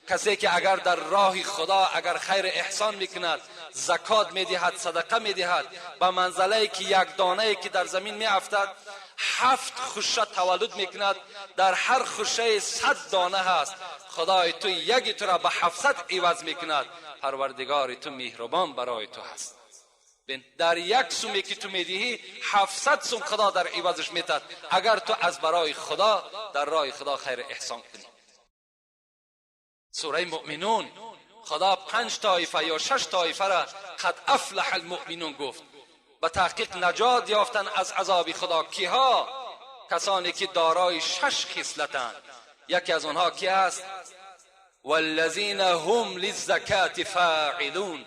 کسی که اگر در راه خدا اگر خیر احسان میکند، زکات میدهد، صدقه میدهد، به منزله که یک دانه که در زمین میافتد 7 خوشه تولد میکند، در هر خوشه 100 دانه هست، خدای تو یکی تو را به 700 عوض میکند، پروردگار تو مهربان برای تو هست. در یک سومی که تو میدهی 700 سوم خدا در عوضش میتد اگر تو از برای خدا در راه خدا خیر احسان کنی. سوره مؤمنون خدا 5 طایفه یا 6 طایفه را قد افلح المؤمنون گفت. به تحقیق نجات یافتن از عذاب خدا کیها؟ کسانی که دارای 6 خصلتند. یکی از آنها کی است؟ والذین هم للزکات فاعلون.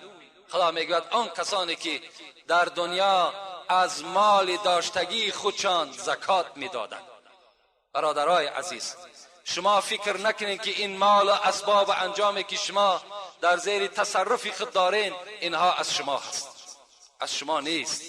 خدا میگوید آن کسانی که در دنیا از مال داشتگی خودشان زکات میدادند. برادرای عزیز، شما فکر نکنید که این مال و اسباب و انجامی که شما در زیر تصرف خود دارین اینها از شما هست. از شما نیست.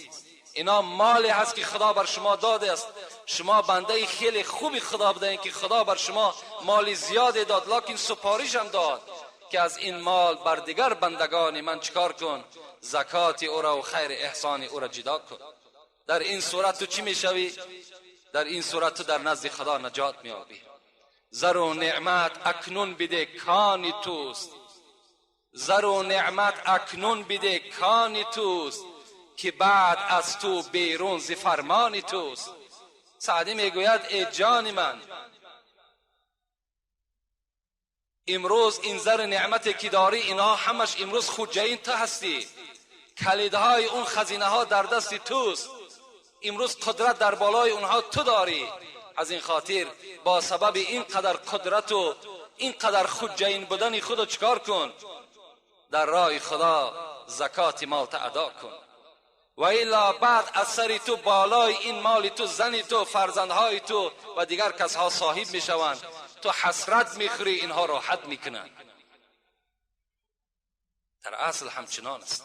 اینا مالی هست که خدا بر شما داده است. شما بنده خیلی خوبی خدا بودین که خدا بر شما مال زیادی داد، لکن سپارش هم داد که از این مال بر دیگر بندگان من چکار کن؟ زکات او را و خیر احسان او را جدا کن. در این صورت تو چی میشوی؟ در این صورت تو در نزد خدا نجات میابی. زر و نعمت اکنون بده کانی توست، زر و نعمت اکنون بده کانی توست، که بعد از تو بیرون ز فرمان توست. سعدی میگوید ای جان من، امروز این زر نعمتی که داری اینها همش امروز خودجین تو هستی، کلیدهای اون خزینه ها در دست توست، امروز قدرت در بالای اونها تو داری. از این خاطر با سبب این قدر قدرت و این قدر خودجین بودن خودو چکار کن؟ در راه خدا زکات مال ادا کن. و الا بعد از سر تو بالای این مال تو زن تو فرزندهای تو و دیگر کسها صاحب میشوند، تو حسرت میخوری، اینها راحت میکنند. در اصل همچنان است.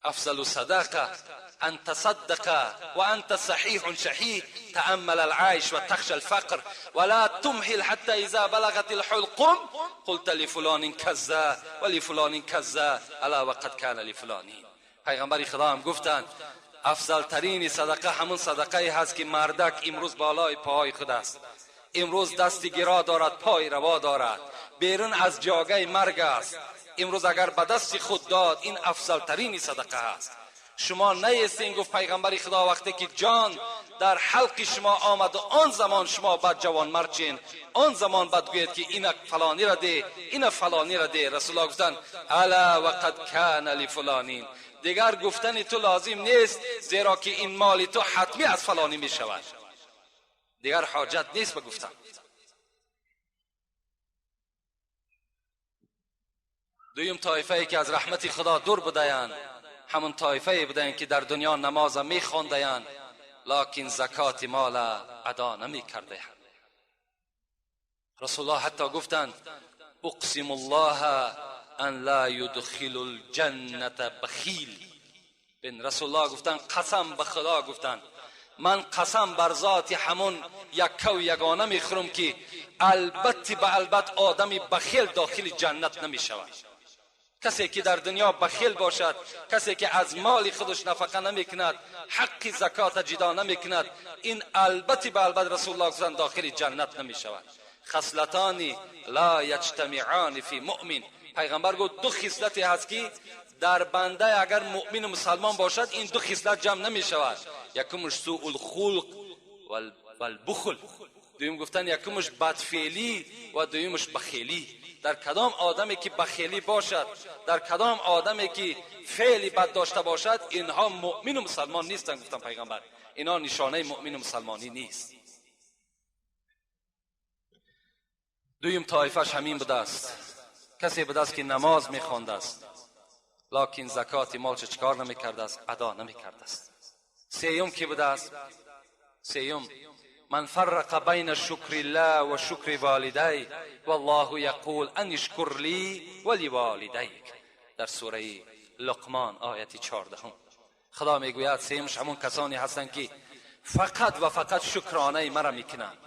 افضل صدقه ان تصدق وانت صحيح شحيح، تأمل العيش وتخشى الفقر ولا تمهل حتى اذا بلغت الحلقم قلت لفلان كذا ولفلان كذا الا وقد كان لفلان. پیغمبر خدا هم گفتند افضل ترین صدقه همون صدقه هست که مردک امروز بالای پاهای خود است، امروز دست گرا دارد، پای روا دارد، بیرون از جاگه مرگ است، امروز اگر به دست خود داد این افضل ترین صدقه است. شما نیستین، گفت پیغمبر خدا، وقتی که جان در حلق شما آمد و آن زمان شما بعد جوان مرچین، آن زمان بعد گوید که این فلانی را ده، این فلانی را ده. رسول الله گفتند الا وقد کان لفلانین، دیگر گفتن تو لازم نیست، زیرا که این مال تو حتمی از فلانی می شود، دیگر حاجت نیست به گفتن. دویم طایفه ای که از رحمت خدا دور بودند همون طایفه بودند که در دنیا نماز می خواندند لکن زکات مال ادا نمی کردند. رسول الله حتی گفتند اقسم الله ان لا يدخل الجنة بخیل. بن رسول الله گفتند قسم به خدا، گفتند من قسم بر ذات همون یکه و یگانه میخورم که البته به البته آدم بخیل داخل جنت نمی شود. کسی که در دنیا بخیل باشد، کسی که از مال خودش نفقه نمی کند، حق زکات جدا نمی کند، این البته به البته رسول الله گفتند داخل جنت نمی شود. خصلتان لا یجتمعان فی مؤمن. پیغمبر گفت دو خصلتی هست که در بنده اگر مؤمن و مسلمان باشد این دو خصلت جمع نمی شود. یکمش سوء الخلق والبخل، دویم گفتن یکمش بدفعلی و دویمش بخیلی. در کدام آدمی که بخیلی باشد، در کدام آدمی که فعلی بد داشته باشد، اینها مؤمن و مسلمان نیستند. گفتن پیغمبر اینها نشانه مؤمن و مسلمانی نیست. دویم طایفش همین بوده است، کسی بوده است که نماز میخوانده است لکن زکات مالش چکار نمیکرده است، ادا نمیکرده است. سیوم کی بوده است؟ سیوم من فرق بین شکر الله و شکر والدی والله یقول ان اشکر لی ولوالدیک. در سوره لقمان آیت 14 خدا میگوید سیمش همون کسانی هستند که فقط و فقط شکرانه مرا میکنند،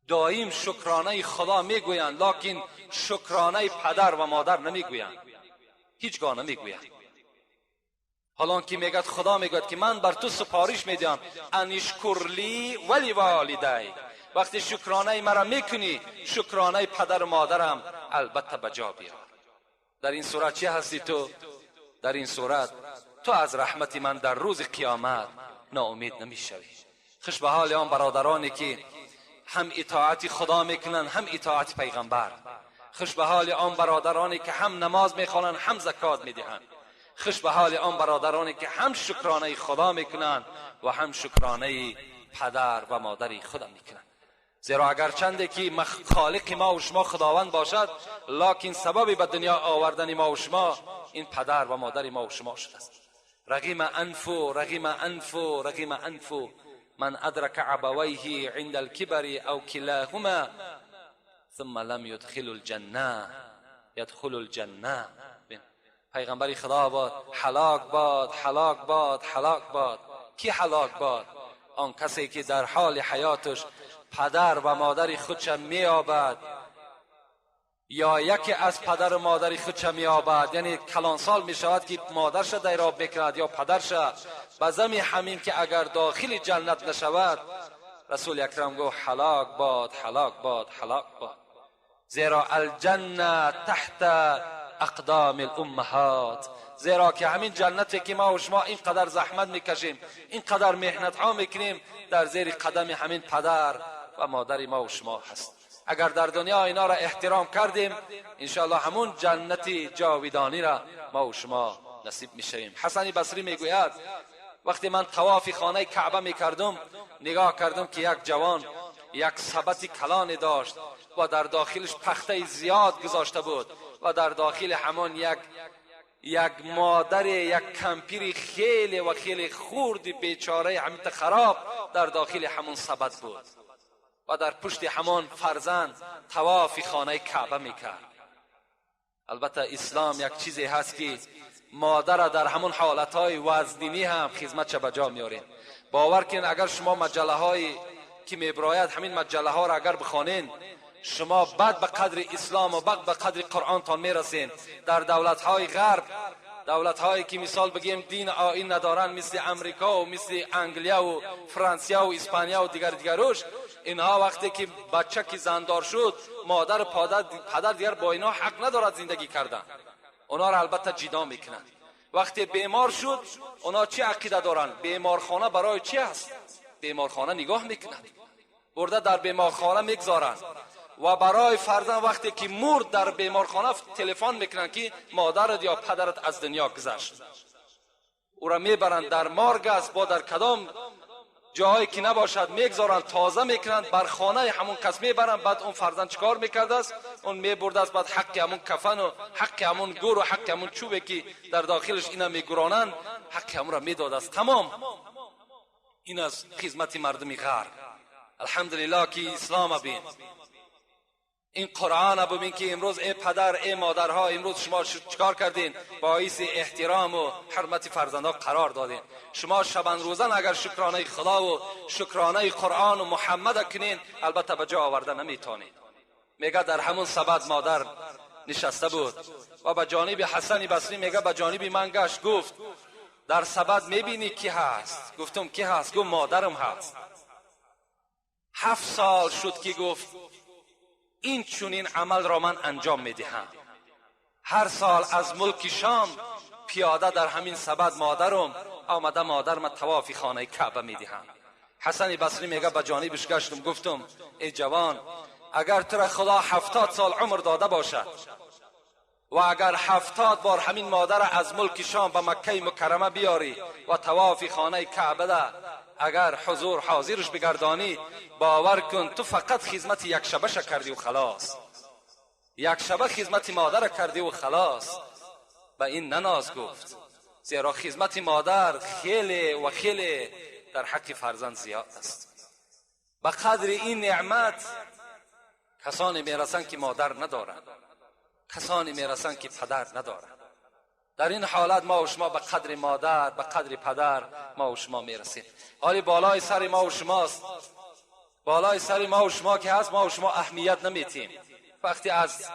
دائم شکرانه خدا میگویند لکن شکرانه پدر و مادر نمیگویند، هیچگاه نمیگویند. حالا که میگد خدا میگوید که من بر تو سپارش میدم ان اشکر لی ولی والدی، وقتی شکرانه مرا میکنی شکرانه پدر و مادرم البته به جا بیار. در این صورت چی هستی تو؟ در این صورت تو از رحمت من در روز قیامت ناامید نمیشوی. خوش به حال آن برادرانی که هم اطاعت خدا میکنن، هم اطاعت پیغمبر. خوش به حال آن برادرانی که هم نماز میخوانند، هم زکات میدهند. خوش به حال آن برادرانی که هم شکرانه خدا میکنند و هم شکرانه پدر و مادر خدا میکنند. زیرا اگر چنده که خالق ما و شما خداوند باشد، لکن سبب به دنیا آوردن ما و شما این پدر و مادر ما و شما شده است. رغم انف، رغم انف، رغم انف من ادرک ابویه عند الكبر او کلاهما ثم لم يدخل الجنه يدخل الجنه. پیغمبر خدا باد، هلاک باد، هلاک باد، هلاک باد. کی هلاک باد؟ آن کسی که در حال حیاتش پدر و مادر خودش میابد یا یکی از پدر و مادر خودش میابد، یعنی کلانسال میشود که مادرش دیراب میکند یا پدرش، به زمی همین که اگر داخل جنت نشود، رسول اکرم گفت هلاک باد، هلاک باد، هلاک باد. زیرا الجنه تحت اقدام الامهات. زیرا که همین جنتی که ما و شما اینقدر زحمت میکشیم، اینقدر محنت ها میکنیم، در زیر قدم همین پدر و مادر ما و شما هست. اگر در دنیا اینا را احترام کردیم، انشاءالله همون جنت جاویدانی را ما و شما نصیب میشویم. حسن بصری میگوید وقتی من طواف خانه کعبه میکردم، نگاه کردم که یک جوان یک سبد کلان داشت و در داخلش پخته زیاد گذاشته بود و در داخل همان یک مادر، یک کمپیر خیلی و خیلی خورد بیچاره همین خراب در داخل همون سبد بود و در پشت همان فرزند طواف خانه کعبه میکرد. البته اسلام یک چیزی هست که مادر در همون حالتهای وزنینی هم خدمت به جا میاریم. باور کن اگر شما مجله های که میبراید، همین مجله ها را اگر بخوانین، شما بعد به قدر اسلام و بعد به قدر قرآن تان میرسین. در دولت های غرب، دولت هایی که مثال بگیم دین آیین ندارن، مثل امریکا و مثل انگلیا و فرانسیا و اسپانیا و دیگر دیگروش، اینها وقتی که بچه که زندار شد، مادر پدر دیگر با اینها حق ندارد زندگی کردن، اونا را البته جدا میکنن. وقتی بیمار شد، اونا چی عقیده دارن؟ بیمارخانه برای چی است؟ بیمارخانه نگاه میکنند، برده در بیمارخانه میگذارن و برای فرزند وقتی که مرد در بیمارخانه تلفن میکنن که مادرت یا پدرت از دنیا گذشت. او را میبرند، در مارگ است با در کدام جایی که نباشد میگذارند، تازه میکنند، بر خانه همون کس میبرند. بعد اون فرزند چیکار میکرده است؟ اون میبرده است، بعد حق همون کفن و حق همون گور و حق همون چوبه که در داخلش اینا میگورانند، حق همون را میداد است. تمام. این از خدمت مردم غرب. الحمدلله که اسلام بین، این قرآن ببین که امروز ای پدر، ای مادرها، امروز شما چیکار کردین؟ باعث احترام و حرمت فرزندها قرار دادین. شما شبان روزن اگر شکرانه خدا و شکرانه قرآن و محمد کنین، البته به جا آورده نمیتونید. میگه در همون سبد مادر نشسته بود و به جانب حسن بصری، میگه به جانب من گشت، گفت در سبد میبینی کی هست؟ گفتم کی هست؟ گفت مادرم هست. 7 سال شد که گفت این چونین عمل را من انجام میدهم. هر سال از ملک شام پیاده در همین سبد مادرم آمده، مادرم طواف خانه کعبه میدهم. حسن بصری میگه به جانبش گشتم، گفتم ای جوان، اگر تو را خدا 70 سال عمر داده باشد و اگر 70 بار همین مادر از ملک شام به مکه مکرمه بیاری و طواف خانه کعبه ده اگر حضور حاضرش بگردانی، باور کن تو فقط خدمت یک شبه کردی و خلاص. یک شبه خدمت مادر کردی و خلاص. به این نناز گفت، زیرا خدمت مادر خیلی و خیلی در حق فرزند زیاد است. به قدر این نعمت کسانی میرسند که مادر ندارند، کسانی میرسند که پدر ندارند. در این حالت ما و شما به قدر مادر، به قدر پدر ما و شما میرسیم. حالی بالای سر ما و شماست، بالای سر ما و شما که هست، ما و شما اهمیت نمیتیم. وقتی از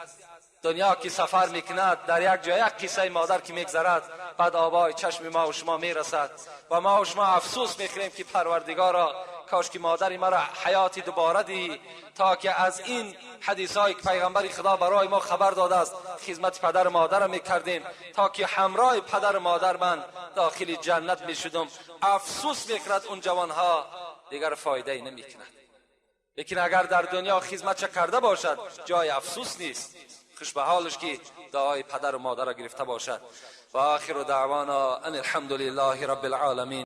دنیا که سفر میکند، در یک جای یک قصه مادر که میگذرد، بعد آبای چشم ما و شما میرسد و ما و شما افسوس میخوریم که پروردگارا، کاش که مادر مرا حیات دوباره دی تا که از این حدیث که پیغمبر خدا برای ما خبر داده است خدمت پدر و مادر میکردیم تا که همراه پدر و مادر من داخل جنت میشدم. افسوس میکرد اون جوانها، دیگر فایده ای نمیکند. لیکن اگر در دنیا خدمت چه کرده باشد جای افسوس نیست. خوش به حالش که دعای پدر و مادر را گرفته باشد. و آخر دعوانا ان الحمد لله رب العالمین.